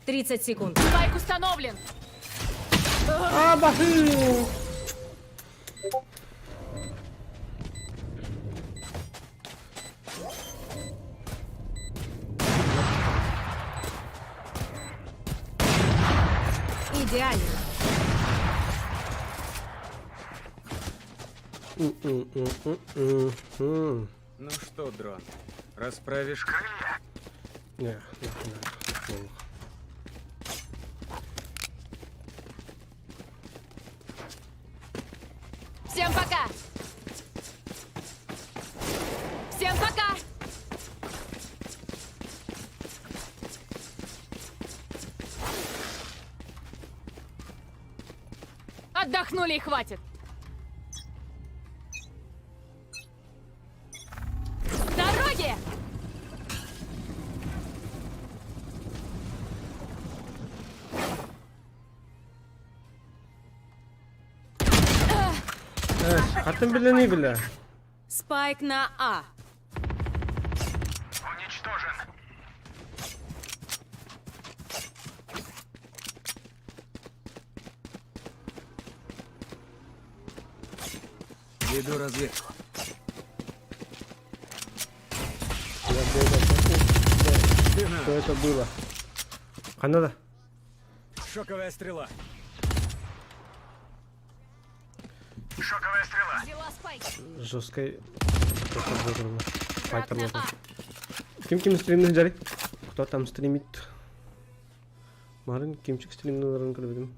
30 секунд. Спайк установлен! А, бахы! Идеально. М-м-м-м-м. Ну что, дрон, расправишь Крылья. Не, нахуй надо. Всем пока! Всем пока! Отдохнули и хватит! С дороги! Хатын билени бля. Спайк на А. Уничтожен. Веду разведку. Я Что это было? Канада. Шоковая стрела. Шоковая стрела. Взяла спайк. Жесткой Враг на А. Ким ким стримни жари? Кто там стримит? Марын кимчик стримныларын көрбөтүм.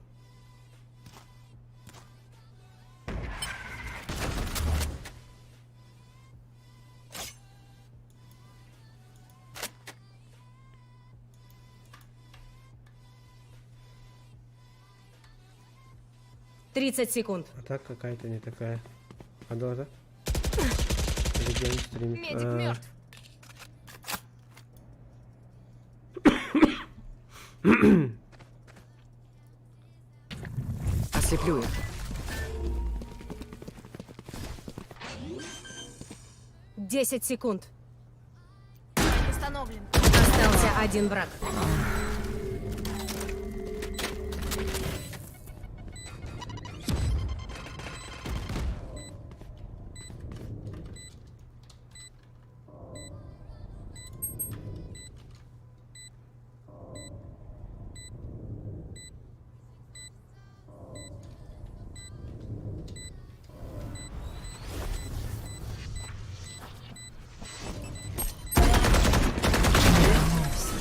30 секунд. А так какая-то не такая. А да, да? Легенд стримит. Медик А, мертв. Ослеплю их. 10 секунд. Установлен. Остался один враг.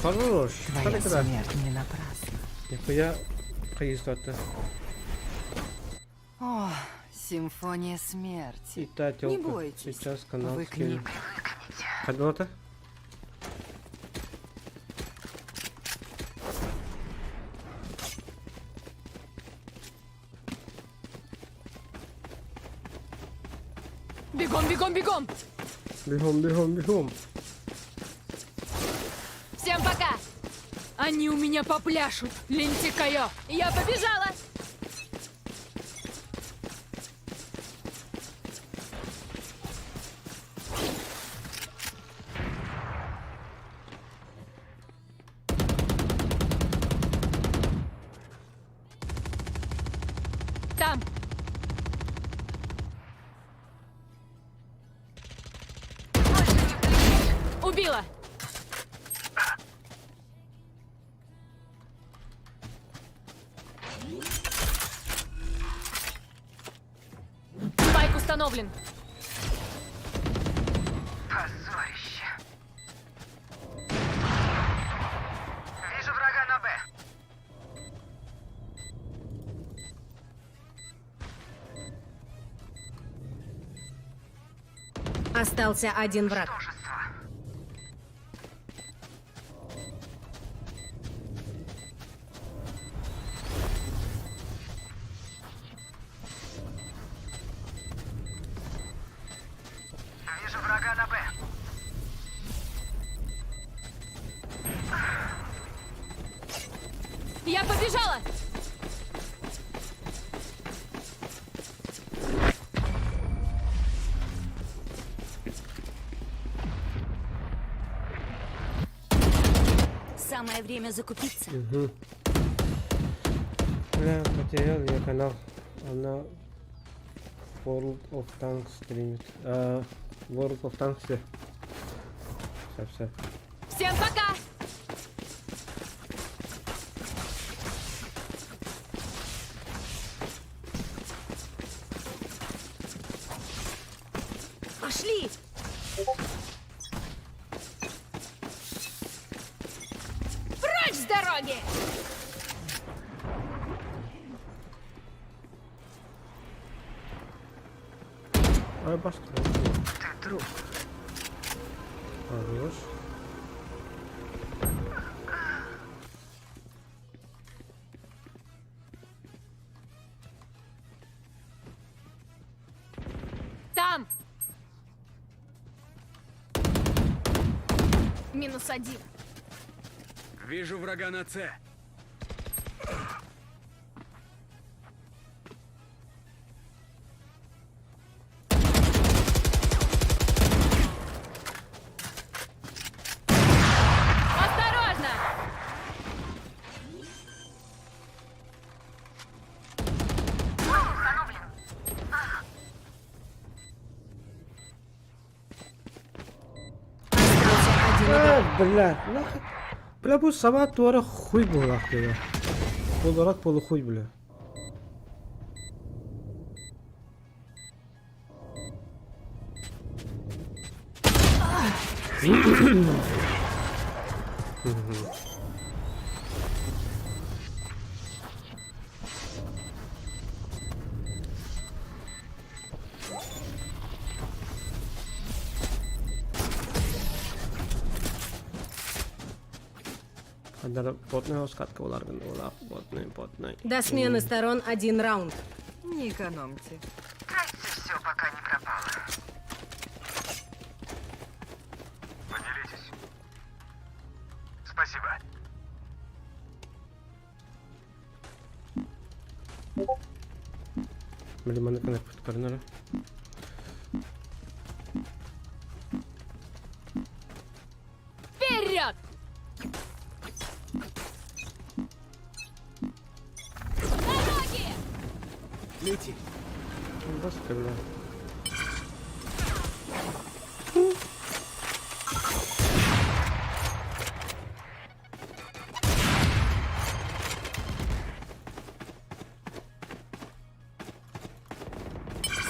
Хорош. Твоя Когда? смерть не напрасна. Нихуя хайыстата. О, симфония смерти. И та Не телка. бойтесь. Сейчас канал Вы к скину. ней Когда-то? Бегом, бегом, бегом! Бегом, бегом, бегом. Всем пока! Они у меня попляшут, лентикаю! Я побежала! Там! Убила! Спайк установлен. Позорище. Вижу врага на Б. Остался один враг. Множество. Вижу врага на Б. Я побежала! Самое время закупиться. Бля, потерял я канал. Она World of Tanks стримит. А, World of Tanks. Все, все. Всем пока! Пошли! Прочь с дороги! Ай, башка. Ты труп. Хорош. Там! Минус один. Вижу врага на С. Осторожно! Остался один игрок. А, бля, нахуй. Бля, бу сама туара хуй буолах бля. Полурак полухуй, бля. Ханнара плотная скатка буолар гына плотный, плотный. До смены сторон один раунд. Не экономьте. Тратьте все, пока не пропало. Поделитесь. Спасибо. Блин, маны кына көрүнөр. Вперед! Дороги! Лети. Бас бля.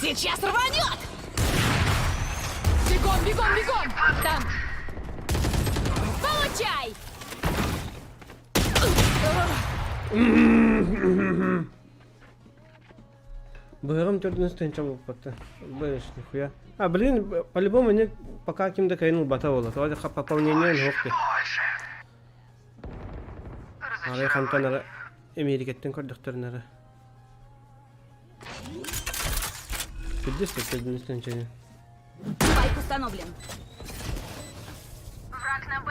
Сейчас рванет! Бегом, бегом, бегом! Там! Получай! Быһыгым төрдүн стенча буолбатта. Быш, нихуя. А, блин, по-любому не пока ким-то кайнул бата буолла. Тоҕо диэххэ пополнение суох дии. Арай хантан эрэ Эмиэрикэттэн көрдөхтөрүнэ эрэ. Кирдис төрдүн стенчаны. Спайк установлен. Враг на Б.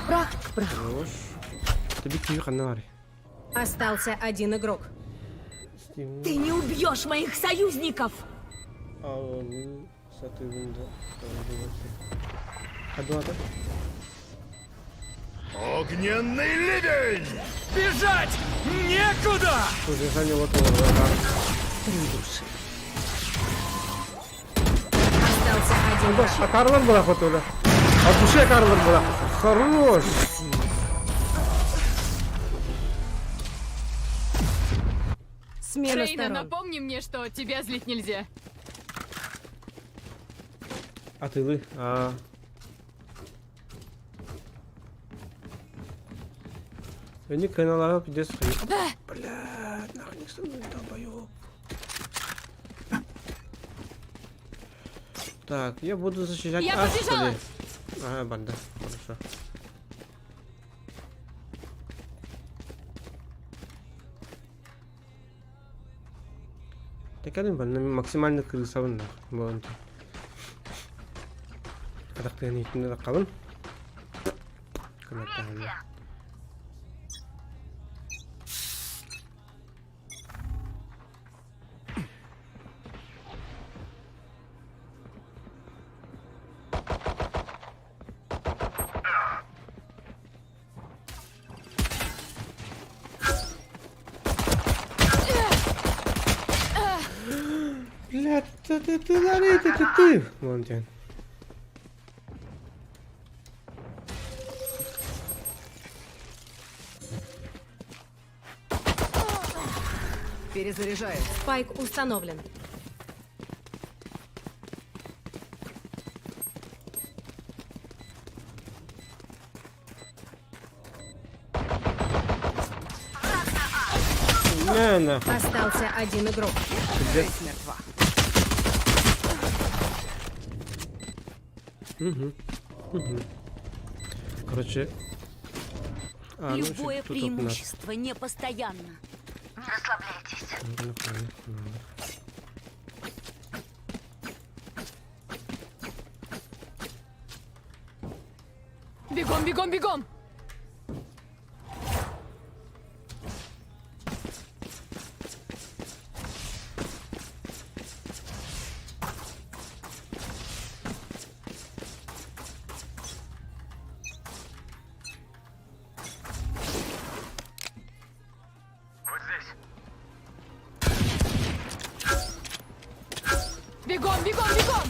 Прах к праху. Хорош. Тебе киви ханна баарый? Остался один игрок. Steam Ты не убьешь моих союзников! аҕалыы сатыыбын да табыллыбат. Хадуата? Огненный ливень! Бежать некуда! Уже занял олорор. Три души. Остался один враг. Акарлар была хотула. От души акарлар была. Хорош. Смена Рейна, сторон. напомни мне, что тебя злить нельзя. Атылы. А. Они канала пиздец. Блядь, нахуй не стану, долбоёб. Так, я буду защищать Я А, что побежала! ли? А, банда. Хорошо. Так, я банда максимально крысабын нахуй. Болон. Атахтыгын иитинде калын. Көмөттөһүнэ. Блядь, ты ты ты ты ты ты. Вон тен. Перезаряжаю. Спайк установлен. На нахуй. Остался один игрок. Пиздец. Шесть мертва. Угу. Угу. Короче. А, ну, Любое тут вот надо. преимущество не постоянно. Не расслабляйтесь. Ну, нахуй, надо. Бегом, бегом, бегом! Вот здесь. Бегом, бегом, бегом!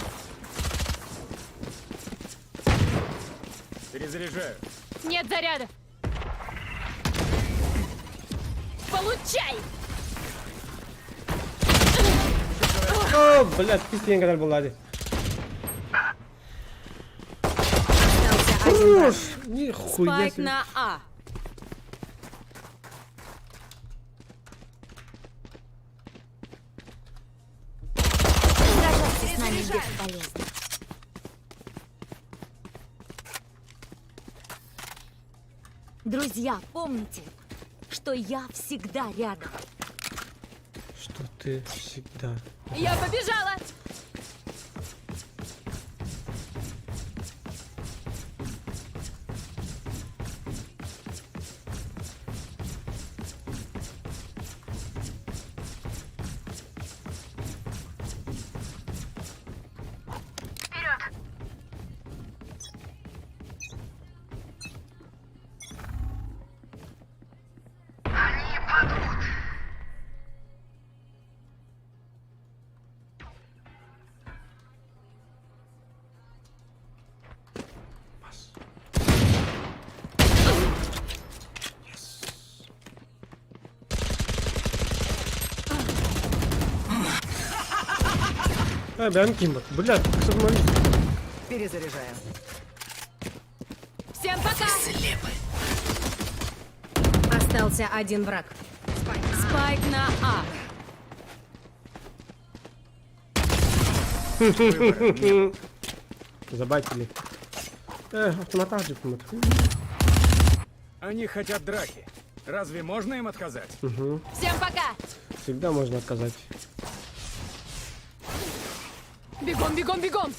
Перезаряжаю. Нет заряда. Получай! О, блядь, пиздец, когда была. Остался один враг. Хорош! Нихуя Спайк себе. на А. Сражаться с нами бесполезно. Друзья, помните, что я всегда рядом. Что ты всегда. Я побежала! Вперед! Они падут! А, бэм ким Блядь, как Перезаряжаю. Всем пока! Слепы. Остался один враг. Спайк на А. Забайтили. Автомат автомат. Они хотят драки. Разве можно им отказать? Угу. Всем пока! Всегда можно отказать. Бегом, бегом, бегом!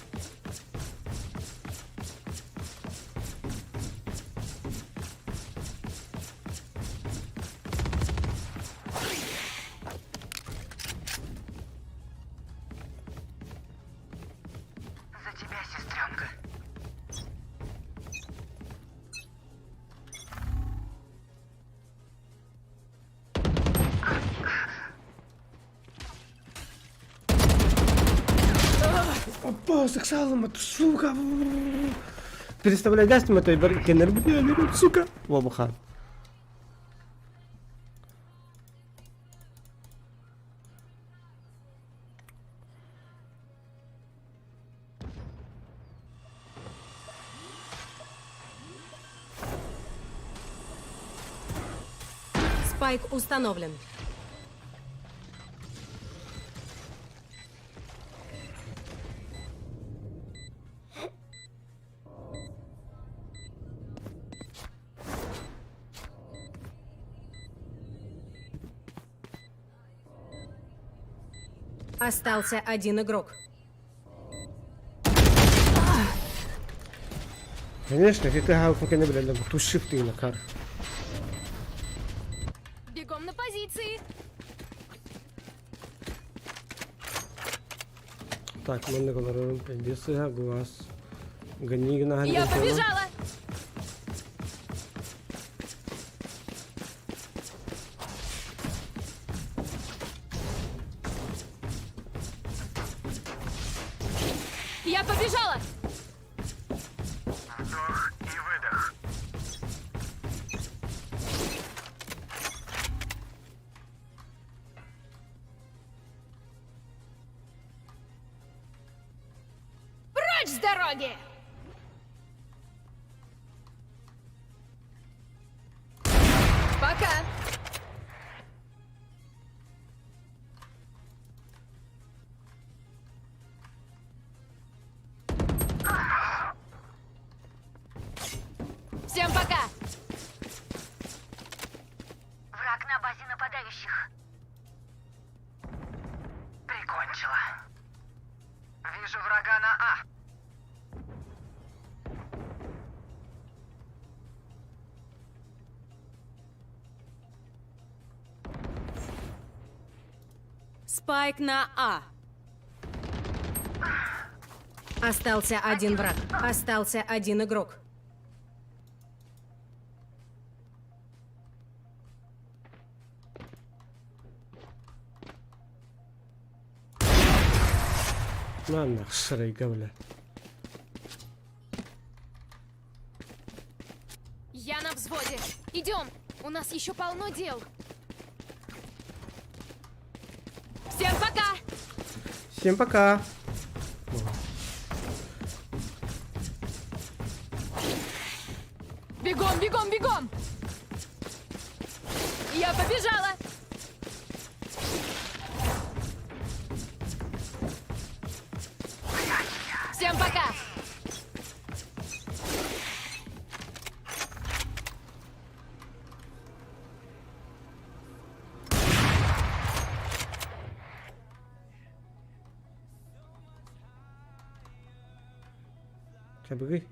За тебя, сестренка. Опа, сексалом, это сука. Переставляй даст ему это кеннер, сука. Вобуха. Спайк установлен. Остался один игрок. Конечно, ты пока не блядь, тушив ты на кар. Бегом на позиции! Так, мы говорим, глаз. Гони на Я побежала! Я побежала! Вдох и выдох. Прочь с дороги! Пока! Всем пока! Враг на базе нападающих. Прикончила. Вижу врага на А. Спайк на А. Остался один враг. Остался один игрок. На нах, шрейка, бля. Я на взводе. Идем. У нас еще полно дел. Всем пока. Бегом, бегом, бегом! Я побежала! Всем пока! Чабыгый.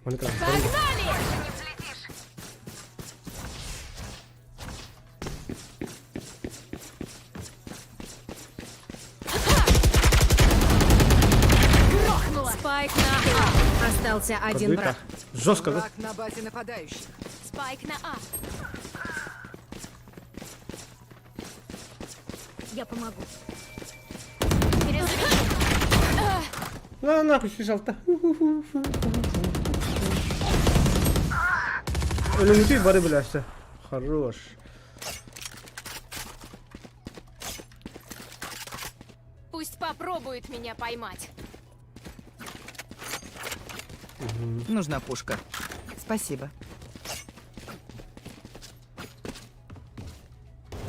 Погнали! Не взлетишь! Грохнула! Спайк на А. Остался один враг. Жестко, да? Враг на базе нападающих. Спайк на А. Я помогу. На нахуй связал-то. Өлүнүтүй бары биләсті. Хорош. Пусть попробует меня поймать. Нужна пушка. Спасибо.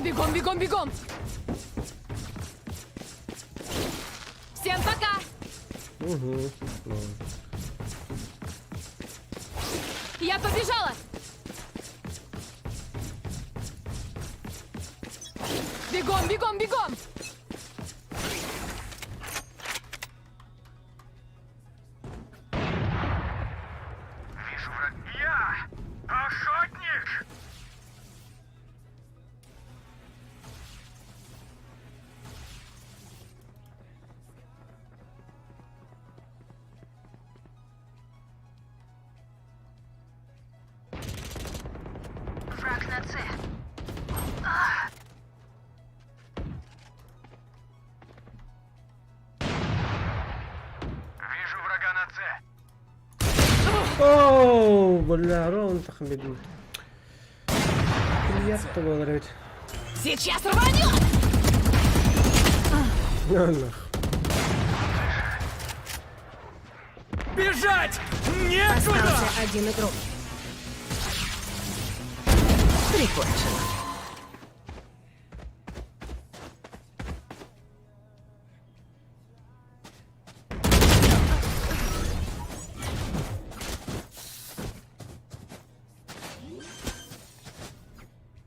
Бегом, бегом, бегом! Всем пока! Угу. Я побежала! Бегом, бегом, бегом! Вижу враг. Я охотник! Враг на С. Вижу врага на С. Оу, бля, рон тахмидин. Приятно было ведь. Сейчас рванет! На нах. Бежать! Некуда! Остался один игрок. Прикончено.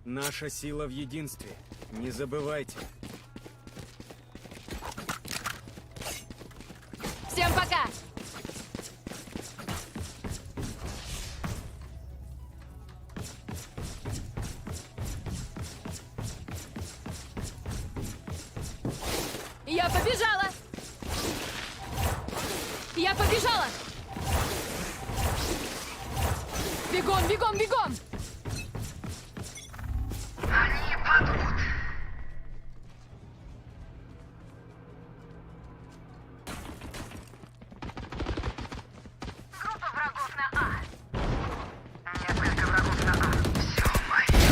Наша сила в единстве. Не забывайте. Всем пока! Я побежала! Я побежала! Бегом, бегом, бегом! Они падут. Группа врагов на А. Несколько врагов на А. Все мое.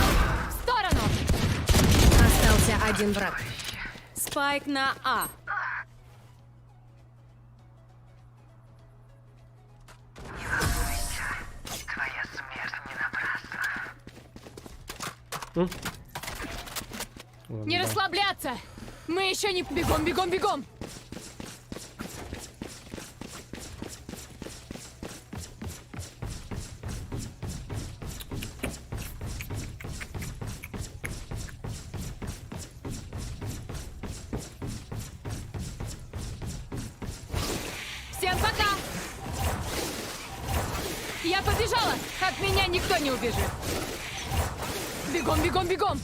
В сторону! Остался один враг. Спайк на А. Не волнуйся. Твоя смерть не напрасна. Ладно, Не да. расслабляться! Мы еще не... Бегом, бегом, бегом! Всем пока! Я побежала! От меня никто не убежит! Бегом, бегом, бегом!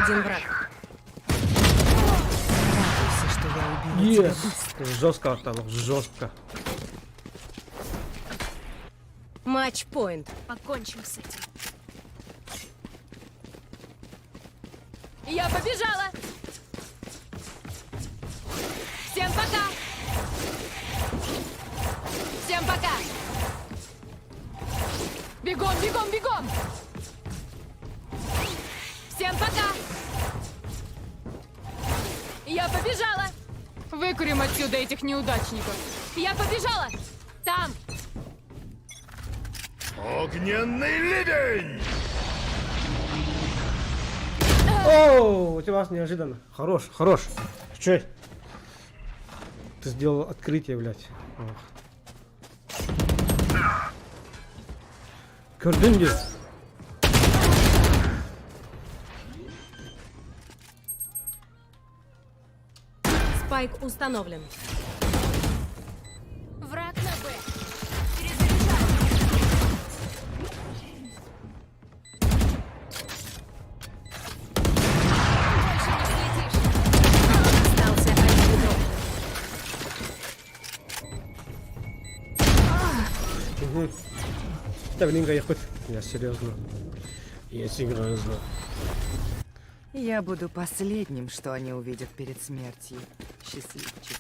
один враг. Радуйся, что я убила тебя Yes! быстро. Жестко отталок, жестко. Матч-поинт. Покончим с этим. Я побежала! Всем пока! Всем пока! Бегом, бегом, бегом! Всем пока! Я побежала! Выкурим отсюда этих неудачников. Я побежала! Там! Огненный ливень! О, у тебя вас неожиданно. Хорош, хорош. Че? Ты сделал открытие, блядь. Ох. Көрдүн дии. Спайк установлен. Враг на Б. Перезаряжаю. Больше не слетишь. Остался один игрок. Да, блин, я хоть. Я серьезно. Я серьезно. Я буду последним, что они увидят перед смертью. Счастливчики.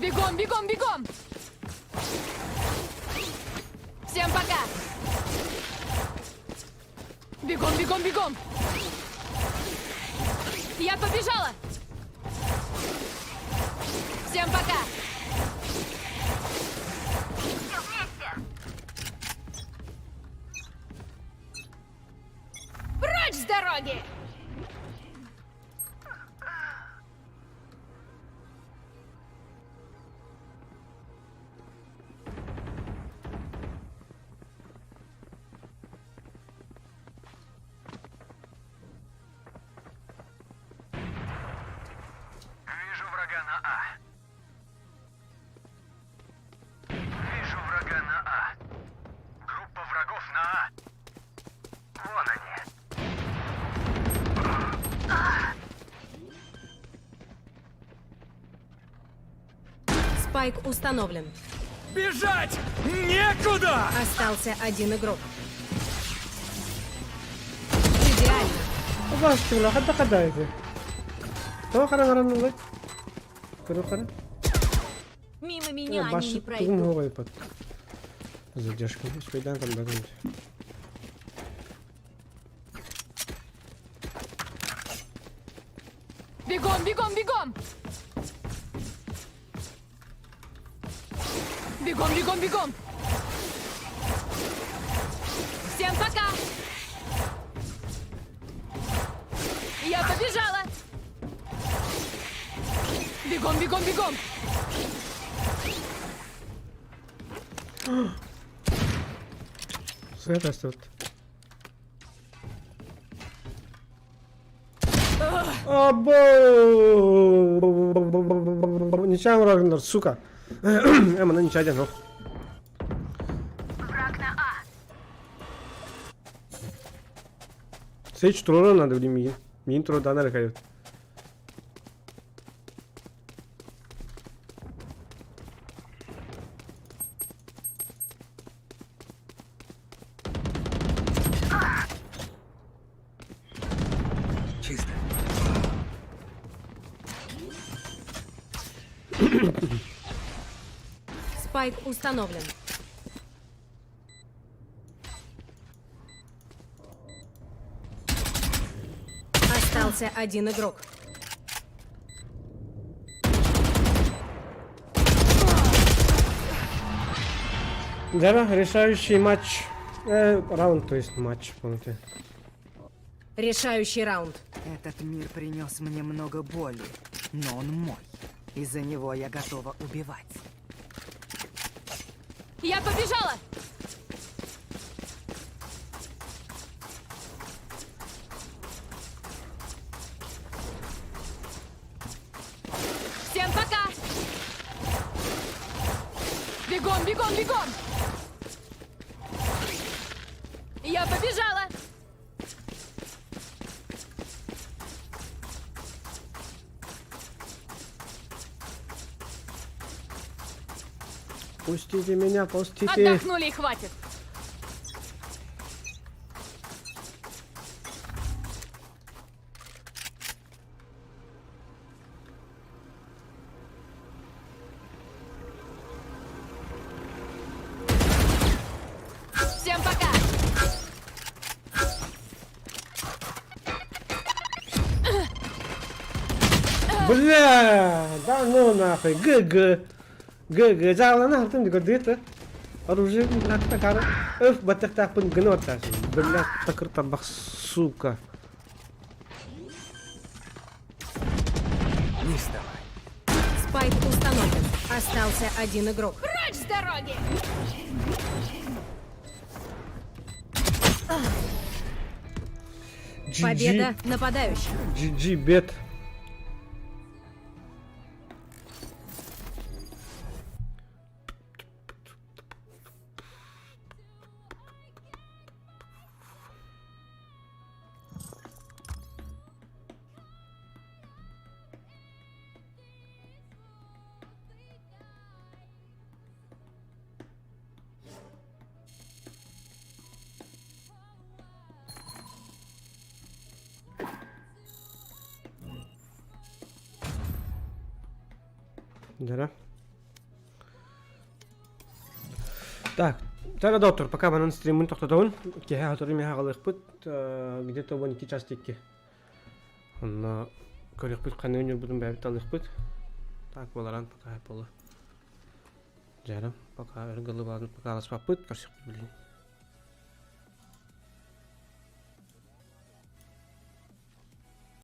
Бегом, бегом, бегом! Всем пока! Бегом, бегом, бегом! Я побежала! Всем пока! Все вместе. Прочь с дороги! Вижу врага на А. Вижу врага на А. Группа врагов на А. Вон они. Спайк установлен. Бежать некуда! Остался один игрок. Идеально. Убастыгла, хата хата Тоҕо хараҥаран ыллай? Көрө хара. Мимо меня они не Башы пройдут. тугум хоҕойпат. Задержка. Успейдан там Бегом, бегом, бегом! Бегом, бегом, бегом! Всем пока! Я побежала! Бегом, бегом, бегом! Свет растет. Або! Ничем Рагнар, сука. Эма, ну ничего, ну. Враг на А. Сейч турора надо блин миин. Миин тура данар кайот. Чисто. Спайк установлен. Остался один игрок. Да, решающий матч. Раунд, то есть матч, помните. Решающий раунд. Этот мир принес мне много боли, но он мой. Из-за него я готова убивать. Я побежала! Всем пока! Бегом, бегом, бегом! Я побежала! Пустите меня, пустите. Отдохнули и хватит. Всем пока! Бля, да ну нахуй, ГГ. ГГ, жаалана артым көрдүгүт Оружие такары өф баттахтаахпын гына ортасын. Бля, такыр тарбах, сука. Не вставай. Спайк установлен. Остался один игрок. Прочь с дороги! GG. Победа нападающих. GG, бет. Дара. Так, Тара доктор, пока манан стримын тохтотобун. Киһи сотору миэхэ аҕалыахпыт, где-то 12 час диэки. Онно көрүөхпүт ханна ньурбутун бэйэбит талыахпыт. Так буоларан пока буолуо. Дьарым, пока өр гылыбаатын пока аласпаппыт, көрсөхпүт билин.